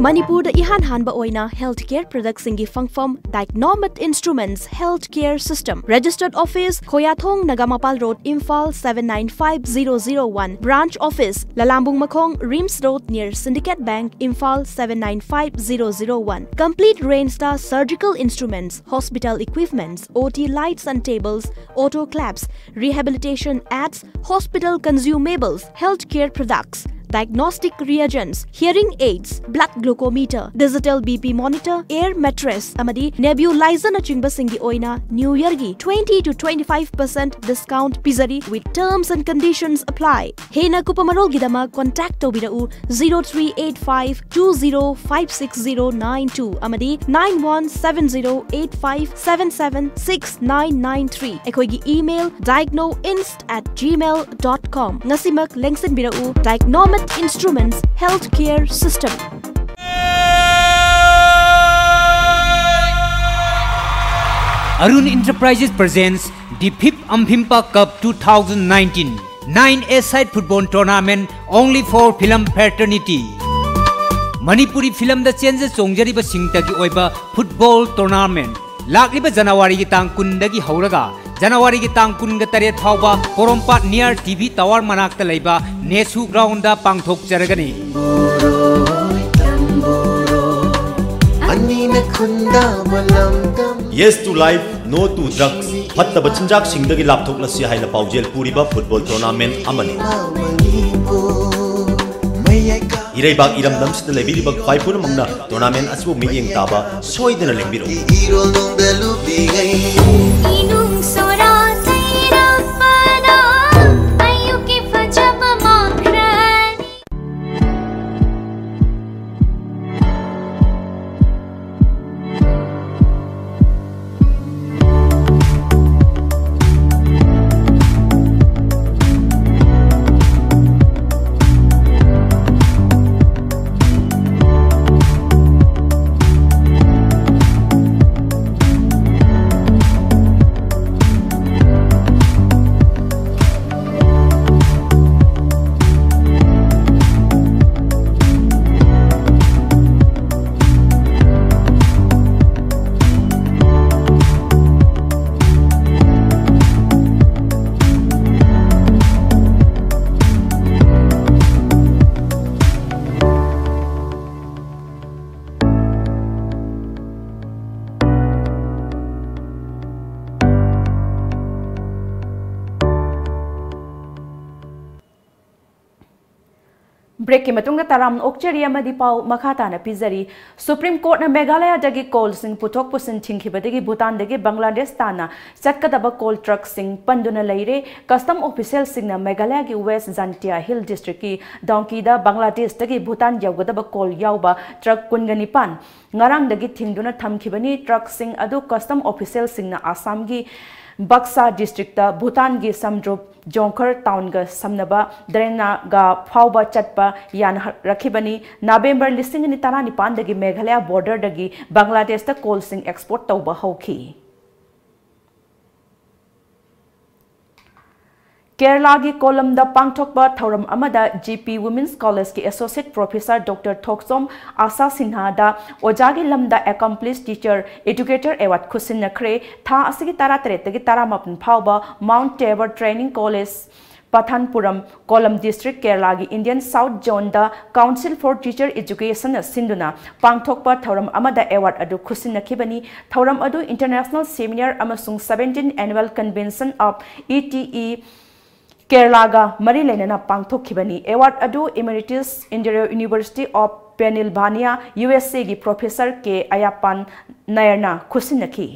ꯃꯅꯤꯄꯨꯔꯗ ꯏꯍꯥꯟ ꯍꯥꯟꯕ ꯑꯣꯏꯅ ꯍꯦꯜꯊ ꯀꯦꯌꯔ ꯄ꯭ꯔꯗꯛꯁꯤꯡꯒꯤ ꯐꯪꯐꯝ Dicnomate Instruments Health Care System. Registered office, Khoyathong, Nagamapal road, Imphal seven nine five zero zero one. Branch office, Lalambung Makhong, RIMS road, near Syndicate Bank, Imphal seven nine five zero zero one. Complete range ꯇ surgical instruments, hospital equipments, O T lights and tables, autoclaves, rehabilitation aids, hospital consumables, healthcare products, diagnostic reagents, hearing aids, blood glucometer, digital B P monitor, air mattress ꯑꯃꯗꯤ nebulizer ꯅꯆꯤꯡꯕꯁꯤꯡꯒꯤ ꯑꯣꯏꯅ ꯅ꯭ꯌꯨ ꯌꯔꯒꯤ twenty to twenty five percent discount ꯄꯤꯖꯔꯤ, with terms and conditions apply. ꯍꯦꯟꯅ ꯀꯨꯞꯄ ꯃꯔꯣꯜꯒꯤꯗꯃꯛ contact ꯇꯧꯕꯤꯔꯛꯎ zero three eight five two zero five six zero nine two ꯑꯃꯗꯤ nine one seven zero eight five seven seven six nine nine three꯫ ꯑꯩꯈꯣꯏꯒꯤ email dicnoinst at gmail dot com꯫ ꯉꯁꯤꯃꯛ ꯂꯦꯡꯁꯤꯟꯕꯤꯔꯛꯎ Dicnomate Instruments Health Care System꯫ Arun Enterprises presents the fifth Amphimpa Cup two thousand nineteen, nine-a-side football tournament only for film fraternity. Manipuri ꯐꯤꯂꯝꯗ ꯆꯦꯟꯖ ꯆꯣꯡꯖꯔꯤꯕꯁꯤꯡꯇꯒꯤ ꯑꯣꯏꯕ ꯐꯨꯠꯕꯣꯜ ꯇꯣꯔꯅꯥꯃꯦꯟꯠ꯫ ꯂꯥꯛꯂꯤꯕ ꯖꯅꯋꯥꯔꯤꯒꯤ ꯇꯥꯡ ꯀꯨꯟꯗꯒꯤ ꯍꯧꯔꯒ ꯖꯅꯋꯥꯔꯤꯒꯤ ꯇꯥꯡ ꯀꯨꯟꯒ ꯇꯔꯦꯠ ꯐꯥꯎꯕ ꯄꯣꯔꯣꯝꯄꯥꯠ ꯅꯤꯌꯔ ꯇꯤ ꯚꯤ ꯇꯥꯋꯔ ꯃꯅꯥꯛꯇ ꯂꯩꯕ ꯅꯦꯁꯨ ground ꯄꯥꯡꯊꯣꯛꯆꯔꯒꯅꯤ꯫ Yes to life, no to drugs. ꯐꯠꯇꯕ ꯆꯤꯟꯖꯥꯛꯁꯤꯡꯗꯒꯤ ꯂꯥꯞꯊꯣꯛꯂꯁꯤ ꯍꯥꯏꯅ ꯄꯥꯎꯖꯦꯜ ꯄꯨꯔꯤꯕ ꯐꯨꯠꯕꯣꯜ ꯇꯣꯔꯅꯥꯃꯦꯟꯠ ꯑꯃꯅꯤ꯫ ꯏꯔꯩꯕꯥꯛ ꯏꯔꯝꯗꯝꯁꯤꯗ ꯂꯩꯕꯤꯔꯤꯕ ꯈ꯭ꯋꯥꯏ ꯄꯨꯝꯅꯃꯛꯅ ꯇꯣꯔꯅꯥꯃꯦꯟꯠ ꯑꯁꯤꯕꯨ ꯃꯤꯠꯌꯦꯡ ꯇꯥꯕ ꯁꯣꯏꯗꯅ ꯂꯦꯡꯕꯤꯔꯛꯎ꯫ ꯏꯔꯣꯜ ꯅꯨꯡꯗ ꯂꯨꯞꯂꯤꯉꯩ ꯏꯅꯨꯡ ꯁꯣꯔꯥ ꯁꯩꯔꯛꯄꯅ ꯑꯌꯨꯛꯀꯤ ꯐꯖꯕ ꯃꯥꯡꯈ꯭ꯔꯅꯤ꯫ ꯕ꯭ꯔꯦꯛꯀꯤ ꯃꯇꯨꯡꯗ ꯇꯔꯥꯝꯅ ꯑꯣꯛꯆꯔꯤ ꯑꯃꯗꯤ ꯄꯥꯎ ꯃꯈꯥ ꯇꯥꯅ ꯄꯤꯖꯔꯤ꯫ ꯁꯨꯄ꯭ꯔꯤꯝ ꯀꯣꯔꯠꯅ ꯃꯦꯘꯥꯂꯌꯥꯗꯒꯤ ꯀꯣꯜꯁꯤꯡ ꯄꯨꯊꯣꯛ ꯄꯨꯁꯤꯟ ꯊꯤꯡꯈꯤꯕꯗꯒꯤ ꯚꯨꯇꯥꯟꯗꯒꯤ ꯕꯪꯒ꯭ꯂꯥꯗꯦꯁ ꯇꯥꯟꯅ ꯆꯠꯀꯗꯕ ꯀꯣꯜ ꯇ꯭ꯔꯛꯁꯤꯡ ꯄꯟꯗꯨꯅ ꯂꯩꯔꯦ꯫ ꯀꯁꯇꯝ ꯑꯣꯐꯤꯁꯤꯌꯦꯜꯁꯤꯡꯅ ꯃꯦꯘꯥꯂꯌꯥꯒꯤ ꯋꯦꯁ ꯖꯥꯟꯇꯤꯌꯥ ꯍꯤꯜ ꯗꯤꯁꯇ꯭ꯔꯤꯛꯀꯤ ꯗꯥꯎꯀꯤꯗ ꯕꯪꯒ꯭ꯂꯥꯗꯦꯁꯇꯒꯤ ꯚꯨꯇꯥꯟ ꯌꯧꯒꯗꯕ ꯀꯣꯜ ꯌꯥꯎꯕ ꯇ꯭ꯔꯛ ꯀꯨꯟꯒ ꯅꯤꯄꯥꯟ ꯉꯔꯥꯡꯗꯒꯤ ꯊꯤꯡꯗꯨꯅ ꯊꯝꯈꯤꯕꯅꯤ꯫ ꯇ꯭ꯔꯛꯁꯤꯡ ꯑꯗꯨ ꯀꯁꯇꯝ ꯑꯣꯐꯤꯁꯤꯌꯦꯜꯁꯤꯡꯅ ꯑꯁꯥꯝꯒꯤ ꯕꯛꯁꯥ ꯗꯤꯁꯇ꯭ꯔꯤꯛꯇ ꯚꯨꯇꯥꯟꯒꯤ ꯁꯝꯗ꯭ꯔꯨꯞ ꯖꯣꯡꯈꯔ ꯇꯥꯎꯟꯒ ꯁꯝꯅꯕ ꯗ꯭ꯔꯦꯅꯥꯒꯥ ꯐꯥꯎꯕ ꯆꯠꯄ ꯌꯥꯅꯔꯛꯈꯤꯕꯅꯤ꯫ ꯅꯕꯦꯝꯕꯔ ꯂꯤꯁꯤꯡ ꯑꯅꯤ ꯇꯔꯥꯅꯤꯄꯥꯟꯗꯒꯤ ꯃꯦꯘꯥꯂꯌꯥ ꯕꯣꯔꯗꯔꯗꯒꯤ ꯕꯪꯒ꯭ꯂꯥꯗꯦꯁꯇ ꯀꯣꯜꯁꯤꯡ ꯑꯦꯛꯁꯄꯣꯔꯠ ꯇꯧꯕ ꯍꯧꯈꯤ꯫ ꯀꯦꯔꯂꯥꯒꯤ ꯀꯣꯂꯝꯗ ꯄꯥꯡꯊꯣꯛꯄ ꯊꯧꯔꯝ ꯑꯃꯗ G P Women's Collegeꯀꯤ Associate Professor Doctor ꯊꯣꯛꯆꯣꯝ ꯑꯥꯁꯥ ꯁꯤꯟꯍꯥꯗ ꯑꯣꯖꯥꯒꯤ ꯂꯝꯗ Accomplished Teacher Educator Award ꯈꯨꯠꯁꯤꯟꯅꯈ꯭ꯔꯦ꯫ ꯊꯥ ꯑꯁꯤꯒꯤ ꯇꯔꯥꯇꯔꯦꯠꯇꯒꯤ ꯇꯔꯥꯃꯥꯄꯟ ꯐꯥꯎꯕ Mount Tabor Training College, Pathanapuram, Kollam District, ꯀꯦꯔꯂꯥꯒꯤ Indian South Zoneꯗ Council for Teacher Educationꯅ ꯁꯤꯟꯗꯨꯅ ꯄꯥꯡꯊꯣꯛꯄ ꯊꯧꯔꯝ ꯑꯃꯗ award ꯑꯗꯨ ꯈꯨꯠꯁꯤꯟꯅꯈꯤꯕꯅꯤ꯫ ꯊꯧꯔꯝ ꯑꯗꯨ International Seminar ꯑꯃꯁꯨꯡ Seventeenth Annual Convention of E T E ꯀꯦꯔꯂꯥꯒ ꯃꯔꯤ ꯂꯩꯅꯅ ꯄꯥꯡꯊꯣꯛꯈꯤꯕꯅꯤ꯫ Award ꯑꯗꯨ Emeritus Indira University of Pennsylvania, U S Aꯒꯤ Professor K ꯑꯌꯥꯄꯥꯟ ꯅꯥꯌꯔꯅ ꯈꯨꯠꯁꯤꯟꯅꯈꯤ꯫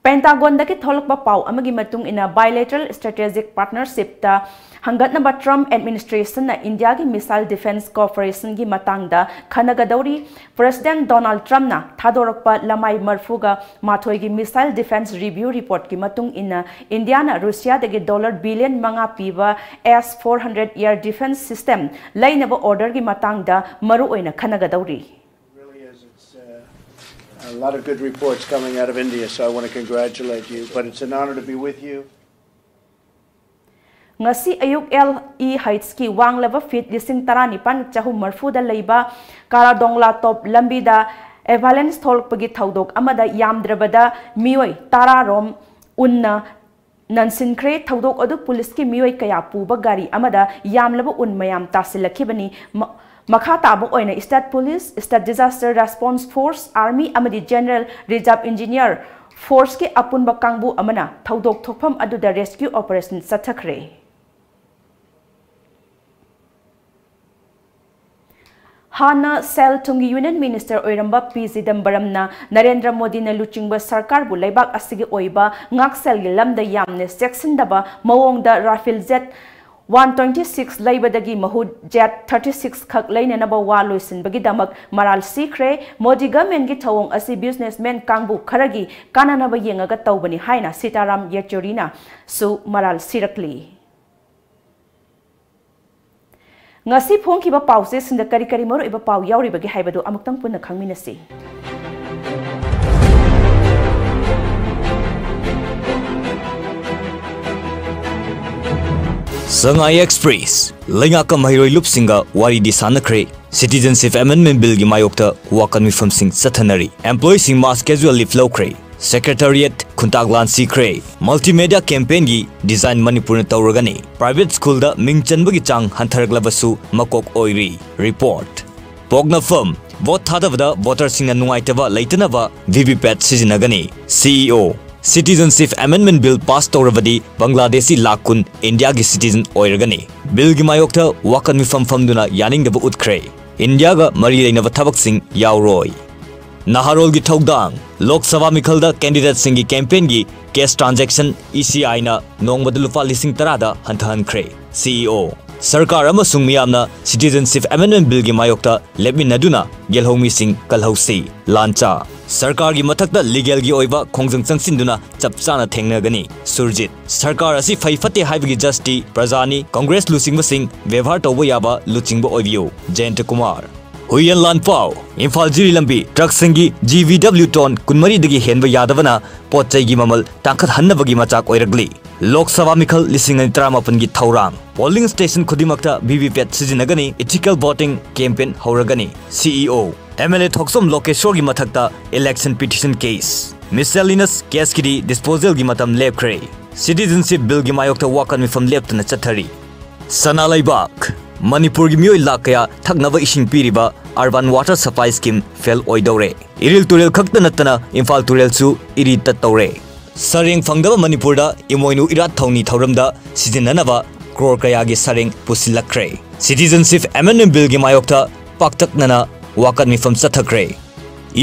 ꯄꯦꯟꯇꯥꯒꯣꯟꯗꯒꯤ ꯊꯣꯛꯂꯛꯄ ꯄꯥꯎ ꯑꯃꯒꯤ ꯃꯇꯨꯡ ꯏꯟꯅ, bilateral strategic partnershipꯇ ꯍꯪꯒꯠꯅꯕ Trump administrationꯅ ꯏꯟꯗꯤꯌꯥꯒꯤ missile defense cooperationꯒꯤ ꯃꯇꯥꯡꯗ ꯈꯟꯅꯒꯗꯧꯔꯤ꯫ President Donald Trumpꯅ ꯊꯥꯗꯣꯔꯛꯄ ꯂꯃꯥꯏ ꯃꯔꯤꯐꯨꯒ ꯃꯥꯊꯣꯏꯒꯤ missile defense review reportꯀꯤ ꯃꯇꯨꯡ ꯏꯟꯅ, ꯏꯟꯗꯤꯌꯥꯅ ꯔꯨꯁꯤꯌꯥꯗꯒꯤ dollar billion ꯃꯉꯥ ꯄꯤꯕ S four hundred air defense system ꯂꯩꯅꯕ orderꯒꯤ ꯃꯇꯥꯡꯗ ꯃꯔꯨꯑꯣꯏꯅ ꯈꯟꯅꯒꯗꯧꯔꯤ꯫ Really is. It's uh, a lot of good reports coming out of India, so I want to congratulate you. But it's an honor to be with you. ꯉꯁꯤ ꯑꯌꯨꯛ L E Heightsꯀꯤ ꯋꯥꯡꯂꯕ feet ꯂꯤꯁꯤꯡ ꯇꯔꯥꯅꯤꯄꯥꯟ ꯆꯍꯨꯝ ꯃꯔꯤꯐꯨꯗ ꯂꯩꯕ ꯀꯥꯔꯥꯗꯣꯡꯂꯥ ꯇꯣꯞ ꯂꯝꯕꯤꯗ avalanche ꯊꯣꯛꯂꯛꯄꯒꯤ ꯊꯧꯗꯣꯛ ꯑꯃꯗ ꯌꯥꯝꯗ꯭ꯔꯕꯗ ꯃꯤꯑꯣꯏ ꯇꯔꯥ ꯔꯣꯝ ꯎꯟꯅ ꯅꯟꯁꯤꯟꯈ꯭ꯔꯦ꯫ ꯊꯧꯗꯣꯛ ꯑꯗꯨ ꯄꯨꯂꯤꯁꯀꯤ ꯃꯤꯑꯣꯏ ꯀꯌꯥ ꯄꯨꯕ ꯒꯥꯔꯤ ꯑꯃꯗ ꯌꯥꯝꯂꯕ ꯎꯟ ꯃꯌꯥꯝ ꯇꯥꯁꯤꯜꯂꯛꯈꯤꯕꯅꯤ꯫ ꯃ-, ꯃꯈꯥ ꯇꯥꯕ ꯑꯣꯏꯅ State Police, State Disaster Response Force, Army ꯑꯃꯗꯤ General Reserve Engineer Forceꯀꯤ ꯑꯄꯨꯟꯕ ꯀꯥꯡꯕꯨ ꯑꯃꯅ ꯊꯧꯗꯣꯛ ꯊꯣꯛꯐꯝ ꯑꯗꯨꯗ rescue operation ꯆꯠꯊꯈ꯭ꯔꯦ꯫ ꯍꯥꯟꯅ ꯁꯦꯜ ꯊꯨꯝꯒꯤ Union Minister ꯑꯣꯏꯔꯝꯕ P ꯆꯤꯗꯝꯕꯔꯝꯅ ꯅꯔꯦꯟꯗ꯭ꯔ ꯃꯣꯗꯤꯅ ꯂꯨꯆꯤꯡꯕ ꯁꯔꯀꯥꯔꯕꯨ ꯂꯩꯕꯥꯛ ꯑꯁꯤꯒꯤ ꯑꯣꯏꯕ ꯉꯥꯛꯁꯦꯜꯒꯤ ꯂꯝꯗ ꯌꯥꯝꯅ ꯆꯦꯛꯁꯤꯟꯗꯕ ꯃꯑꯣꯡꯗ Rafale jet one twenty six ꯂꯩꯕꯗꯒꯤ ꯃꯍꯨꯠ jet thirty six ꯈꯛ ꯂꯩꯅꯅꯕ ꯋꯥ ꯂꯣꯏꯁꯤꯟꯕꯒꯤꯗꯃꯛ ꯃꯔꯥꯜ ꯁꯤꯈ꯭ꯔꯦ꯫ ꯃꯣꯗꯤ governmentꯀꯤ ꯊꯧꯑꯣꯡ ꯑꯁꯤ businessman ꯀꯥꯡꯕꯨ ꯈꯔꯒꯤ ꯀꯥꯟꯅꯅꯕ ꯌꯦꯡꯉꯒ ꯇꯧꯕꯅꯤ ꯍꯥꯏꯅ ꯁꯤꯇꯥꯔꯥꯝ ꯌꯦꯆꯨꯔꯤꯅꯁꯨ ꯃꯔꯥꯜ ꯁꯤꯔꯛꯂꯤ꯫ ꯉꯁꯤ ꯐꯣꯡꯈꯤꯕ ꯄꯥꯎꯆꯦꯁꯤꯡꯗ ꯀꯔꯤ ꯀꯔꯤ ꯃꯔꯨꯑꯣꯏꯕ ꯄꯥꯎ ꯌꯥꯎꯔꯤꯕꯒꯦ ꯍꯥꯏꯕꯗꯨ ꯑꯃꯨꯛꯇꯪ ꯄꯨꯟꯅ ꯈꯪꯃꯤꯟꯅꯁꯤ꯫ ꯁꯉꯥꯏ ꯑꯦꯛꯁꯄ꯭ꯔꯦꯁ꯫ ꯂꯩꯉꯥꯛꯀ ꯃꯍꯩꯔꯣꯏ ꯂꯨꯞꯁꯤꯡꯒ ꯋꯥꯔꯤꯗꯤ ꯁꯥꯟꯅꯈ꯭ꯔꯦ꯫ Citizenship Amendment Billꯒꯤ ꯃꯥꯌꯣꯛꯇ ꯋꯥꯀꯠ ꯃꯤꯐꯝꯁꯤꯡ ꯆꯠꯊꯅꯔꯤ꯫ Employeeꯁꯤꯡ mass casual leave ꯂꯧꯈ꯭ꯔꯦ꯫ Secretariat ꯈꯨꯟꯇꯥꯛ ꯂꯥꯟ ꯁꯤꯈ꯭ꯔꯦ꯫ Multimedia campaignꯒꯤ design ꯃꯅꯤꯄꯨꯔꯅ ꯇꯧꯔꯒꯅꯤ꯫ Private schoolꯗ ꯃꯤꯡ ꯆꯟꯕꯒꯤ ꯆꯥꯡ ꯍꯟꯊꯔꯛꯂꯕꯁꯨ ꯃꯀꯣꯛ ꯑꯣꯏꯔꯤ꯫ Report꯫ ꯄꯣꯛꯅꯐꯝ꯫ Vote ꯊꯥꯗꯕꯗ voterꯁꯤꯡꯅ ꯅꯨꯡꯉꯥꯏꯇꯕ ꯂꯩꯇꯅꯕ VVPAT ꯁꯤꯖꯤꯟꯅꯒꯅꯤ꯫ CEO꯫ Citizenship Amendment Bill pass ꯇꯧꯔꯕꯗꯤ ꯕꯪꯒ꯭ꯂꯥꯗꯦꯁꯤ ꯂꯥꯈ ꯀꯨꯟ ꯏꯟꯗꯤꯌꯥꯒꯤ citizen ꯑꯣꯏꯔꯒꯅꯤ꯫ Billꯒꯤ ꯃꯥꯌꯣꯛꯇ ꯋꯥꯀꯠ ꯃꯤꯐꯝ ꯐꯝꯗꯨꯅ ꯌꯥꯅꯤꯡꯗꯕ ꯎꯠꯈ꯭ꯔꯦ꯫ ꯏꯟꯗꯤꯌꯥꯒ ꯃꯔꯤ ꯂꯩꯅꯕ ꯊꯕꯛꯁꯤꯡ ꯌꯥꯎꯔꯣꯏ꯫ ꯅꯍꯥꯔꯣꯜꯒꯤ ꯊꯧꯗꯥꯡ꯫ ꯂꯣꯛ ꯁꯚꯥ ꯃꯤꯈꯜꯗ candidateꯁꯤꯡꯒꯤ campaignꯒꯤ cash transaction ECIꯅ ꯅꯣꯡꯃꯗ ꯂꯨꯄꯥ ꯂꯤꯁꯤꯡ ꯇꯔꯥꯗ ꯍꯟꯊꯍꯟꯈ꯭ꯔꯦ꯫ CEO꯫ ꯁꯔꯀꯥꯔ ꯑꯃꯁꯨꯡ ꯃꯤꯌꯥꯝꯅ Citizenship Amendment Billꯒꯤ ꯃꯥꯌꯣꯛꯇ ꯂꯦꯞꯃꯤꯟꯅꯗꯨꯅ ꯌꯦꯜꯍꯧꯃꯤꯁꯤꯡ ꯀꯜꯍꯧꯁꯤ꯫ ꯂꯥꯟꯆꯥ꯫ ꯁꯔꯀꯥꯔꯒꯤ ꯃꯊꯛꯇ legalꯒꯤ ꯑꯣꯏꯕ ꯈꯣꯡꯖꯪ ꯆꯪꯁꯤꯟꯗꯨꯅ ꯆꯞ ꯆꯥꯅ ꯊꯦꯡꯅꯒꯅꯤ꯫ ꯁꯨꯔꯖꯤꯠ꯫ ꯁꯔꯀꯥꯔ ꯑꯁꯤ ꯐꯩ ꯐꯠꯇꯦ ꯍꯥꯏꯕꯒꯤ judgeꯇꯤ ꯄ꯭ꯔꯖꯥꯅꯤ꯫ ꯀꯪꯒ꯭ꯔꯦꯁ ꯂꯨꯆꯤꯡꯕꯁꯤꯡ ꯕꯦꯕꯥꯔ ꯇꯧꯕ ꯌꯥꯕ ꯂꯨꯆꯤꯡꯕ ꯑꯣꯏꯕꯤꯌꯨ꯫ ꯖꯌꯟꯇ ꯀꯨꯃꯥꯔ꯫ ꯍꯨꯏꯌꯦꯟ ꯂꯥꯟꯄꯥꯎ꯫ ꯏꯝꯐꯥꯜ ꯖꯤꯔꯤ ꯂꯝꯕꯤ truckꯁꯤꯡꯒꯤ GVW ton ꯀꯨꯟꯃꯔꯤꯗꯒꯤ ꯍꯦꯟꯕ ꯌꯥꯗꯕꯅ ꯄꯣꯠ ꯆꯩꯒꯤ ꯃꯃꯜ ꯇꯥꯡꯈꯠꯍꯟꯅꯕꯒꯤ ꯃꯆꯥꯛ ꯑꯣꯏꯔꯛꯂꯤ꯫ ꯂꯣꯛ ꯁꯚꯥ ꯃꯤꯈꯜ ꯂꯤꯁꯤꯡ ꯑꯅꯤ ꯇꯔꯥꯃꯥꯄꯟꯒꯤ ꯊꯧꯔꯥꯡ꯫ Polling station ꯈꯨꯗꯤꯡꯃꯛꯇ VVPAT ꯁꯤꯖꯤꯟꯅꯒꯅꯤ꯫ Ethical voting campaign ꯍꯧꯔꯒꯅꯤ꯫ CEO꯫ MLA ꯊꯣꯛꯆꯣꯝ ꯂꯣꯀꯦꯁꯣꯔꯒꯤ ꯃꯊꯛꯇ election petition case꯫ Miscellaneous caseꯀꯤꯗꯤ disposalꯒꯤ ꯃꯇꯝ ꯂꯦꯞꯈ꯭ꯔꯦ꯫ Citizenship Billꯒꯤ ꯃꯥꯌꯣꯛꯇ ꯋꯥꯀꯠ ꯃꯤꯐꯝ ꯂꯦꯞꯇꯅ ꯆꯠꯊꯔꯤ꯫ ꯁꯅꯥ ꯂꯩꯕꯥꯛ꯫ ꯃꯅꯤꯄꯨꯔꯒꯤ ꯃꯤꯑꯣꯏ ꯂꯥꯈ ꯀꯌꯥ ꯊꯛꯅꯕ ꯏꯁꯤꯡ ꯄꯤꯔꯤꯕ Urban Water Supply Scheme fail ꯑꯣꯏꯗꯧꯔꯦ꯫ Iril ꯇꯨꯔꯦꯜ ꯈꯛꯇ ꯅꯠꯇꯅ ꯏꯝꯐꯥꯜ ꯇꯨꯔꯦꯜꯁꯨ ꯏꯔꯤ ꯇꯠꯇꯧꯔꯦ꯫ ꯁꯔꯦꯡ ꯐꯪꯗꯕ ꯃꯅꯤꯄꯨꯔꯗ ꯏꯃꯣꯏꯅꯨ ꯏꯔꯥꯠ ꯊꯧꯅꯤ ꯊꯧꯔꯝꯗ ꯁꯤꯖꯤꯟꯅꯅꯕ ꯀ꯭ꯔꯣꯔ ꯀꯌꯥꯒꯤ ꯁꯔꯦꯡ ꯄꯨꯁꯤꯜꯂꯛꯈ꯭ꯔꯦ꯫ Citizenship Amendment Billꯒꯤ ꯃꯥꯌꯣꯛꯇ ꯄꯥꯛꯇꯛꯅꯅ ꯋꯥꯀꯠ ꯃꯤꯐꯝ ꯆꯠꯊꯈ꯭ꯔꯦ꯫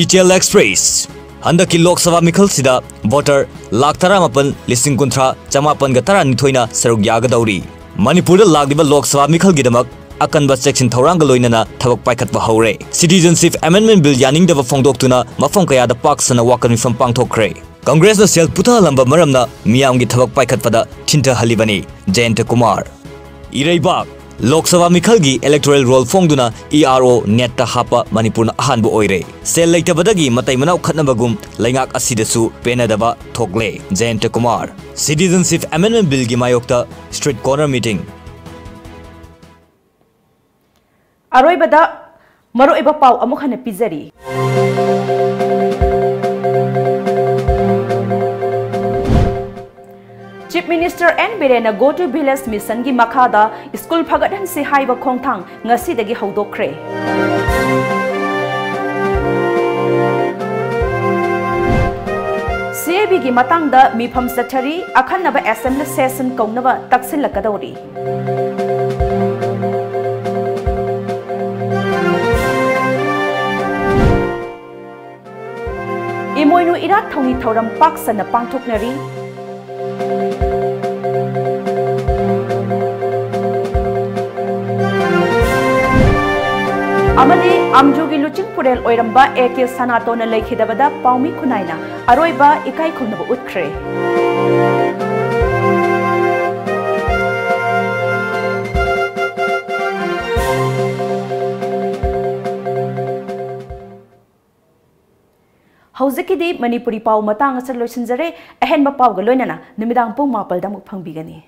ꯏꯆꯦꯜ ꯑꯦꯛꯁꯄ꯭ꯔꯦꯁ꯫ ꯍꯟꯗꯛꯀꯤ ꯂꯣꯛ ꯁꯚꯥ ꯃꯤꯈꯜꯁꯤꯗ voter ꯂꯥꯈ ꯇꯔꯥꯃꯥꯄꯟ ꯂꯤꯁꯤꯡ ꯀꯨꯟꯊ꯭ꯔꯥ ꯆꯃꯥꯄꯟꯒ ꯇꯔꯥꯅꯤꯊꯣꯏꯅ ꯁꯔꯨꯛ ꯌꯥꯒꯗꯧꯔꯤ꯫ ꯃꯅꯤꯄꯨꯔꯗ ꯂꯥꯛꯂꯤꯕ ꯂꯣꯛ ꯁꯚꯥ ꯃꯤꯈꯜꯒꯤꯗꯃꯛ ꯑꯀꯟꯕ ꯆꯦꯛꯁꯤꯟ ꯊꯧꯔꯥꯡꯒ ꯂꯣꯏꯅꯅ ꯊꯕꯛ ꯄꯥꯏꯈꯠꯄ ꯍꯧꯔꯦ꯫ Citizenship Amendment Bill ꯌꯥꯅꯤꯡꯗꯕ ꯐꯣꯡꯗꯣꯛꯇꯨꯅ ꯃꯐꯝ ꯀꯌꯥꯗ ꯄꯥꯛ ꯁꯟꯅ ꯋꯥꯀꯠ ꯃꯤꯐꯝ ꯄꯥꯡꯊꯣꯛꯈ꯭ꯔꯦ꯫ ꯀꯪꯒ꯭ꯔꯦꯁꯅ ꯁꯦꯜ ꯄꯨꯊꯍꯜꯂꯝꯕ ꯃꯔꯝꯅ ꯃꯤꯌꯥꯝꯒꯤ ꯊꯕꯛ ꯄꯥꯏꯈꯠꯄꯗ ꯊꯤꯟꯊꯍꯜꯂꯤꯕꯅꯤ꯫ ꯖꯌꯟꯇ ꯀꯨꯃꯥꯔ꯫ ꯏꯔꯩꯕꯥꯛ꯫ ꯂꯣꯛ ꯁꯚꯥ ꯃꯤꯈꯜꯒꯤ electoral roll ꯐꯣꯡꯗꯨꯅ E R O NET ꯇ ꯍꯥꯞꯄ ꯃꯅꯤꯄꯨꯔꯅ ꯑꯍꯥꯟꯕ ꯑꯣꯏꯔꯦ꯫ ꯁꯦꯜ ꯂꯩꯇꯕꯗꯒꯤ ꯃꯇꯩ ꯃꯅꯥꯎ ꯈꯠꯅꯕꯒꯨꯝ ꯂꯩꯉꯥꯛ ꯑꯁꯤꯗꯁꯨ ꯄꯦꯟꯅꯗꯕ ꯊꯣꯛꯂꯦ꯫ ꯖꯌꯟꯇ ꯀꯨꯃꯥꯔ꯫ Citizenship Amendment Bill ꯒꯤ ꯃꯥꯌꯣꯛꯇ street corner meeting꯫ ꯑꯔꯣꯏꯕꯗ ꯃꯔꯨꯑꯣꯏꯕ ꯄꯥꯎ ꯑꯃꯨꯛ ꯍꯟꯅ ꯄꯤꯖꯔꯤ꯫ Chief Minister N ꯕꯤꯔꯦꯟꯅ Go to Village Mission ꯒꯤ ꯃꯈꯥꯗ ꯁ꯭ꯀꯨꯜ ꯐꯒꯠꯍꯟꯁꯤ ꯍꯥꯏꯕ ꯈꯣꯡꯊꯥꯡ ꯉꯁꯤꯗꯒꯤ ꯍꯧꯗꯣꯛꯈ꯭ꯔꯦ꯫ C A B ꯒꯤ ꯃꯇꯥꯡꯗ ꯃꯤꯐꯝ ꯆꯠꯊꯔꯤ, ꯑꯈꯟꯅꯕ assembly session ꯀꯧꯅꯕ ꯇꯛꯁꯤꯜꯂꯛꯀꯗꯧꯔꯤ꯫ ꯏꯃꯣꯏꯅꯨ ꯏꯔꯥꯠ ꯊꯧꯅꯤ ꯊꯧꯔꯝ ꯄꯥꯛ ꯁꯟꯅ ꯄꯥꯡꯊꯣꯛꯅꯔꯤ꯫ ꯑꯃꯗꯤ ꯑꯝꯖꯨꯒꯤ ꯂꯨꯆꯤꯡ ꯄꯨꯔꯦꯜ ꯑꯣꯏꯔꯝꯕ A K ꯁꯅꯥꯇꯣꯟꯅ ꯂꯩꯈꯤꯗꯕꯗ ꯄꯥꯎꯃꯤ ꯈꯨꯟꯅꯥꯏꯅ ꯑꯔꯣꯏꯕ ꯏꯀꯥꯏ ꯈꯨꯝꯅꯕ ꯎꯠꯈ꯭ꯔꯦ꯫ ꯍꯧꯖꯤꯛꯀꯤꯗꯤ ꯃꯅꯤꯄꯨꯔꯤ ꯄꯥꯎ ꯃꯇꯥꯡ ꯑꯁꯤꯗ ꯂꯣꯏꯁꯤꯟꯖꯔꯦ꯫ ꯑꯍꯦꯟꯕ ꯄꯥꯎꯒ ꯂꯣꯏꯅꯅ ꯅꯨꯃꯤꯗꯥꯡ ꯄꯨꯡ ꯃꯥꯄꯜꯗ ꯑꯃꯨꯛ ꯐꯪꯕꯤꯒꯅꯤ꯫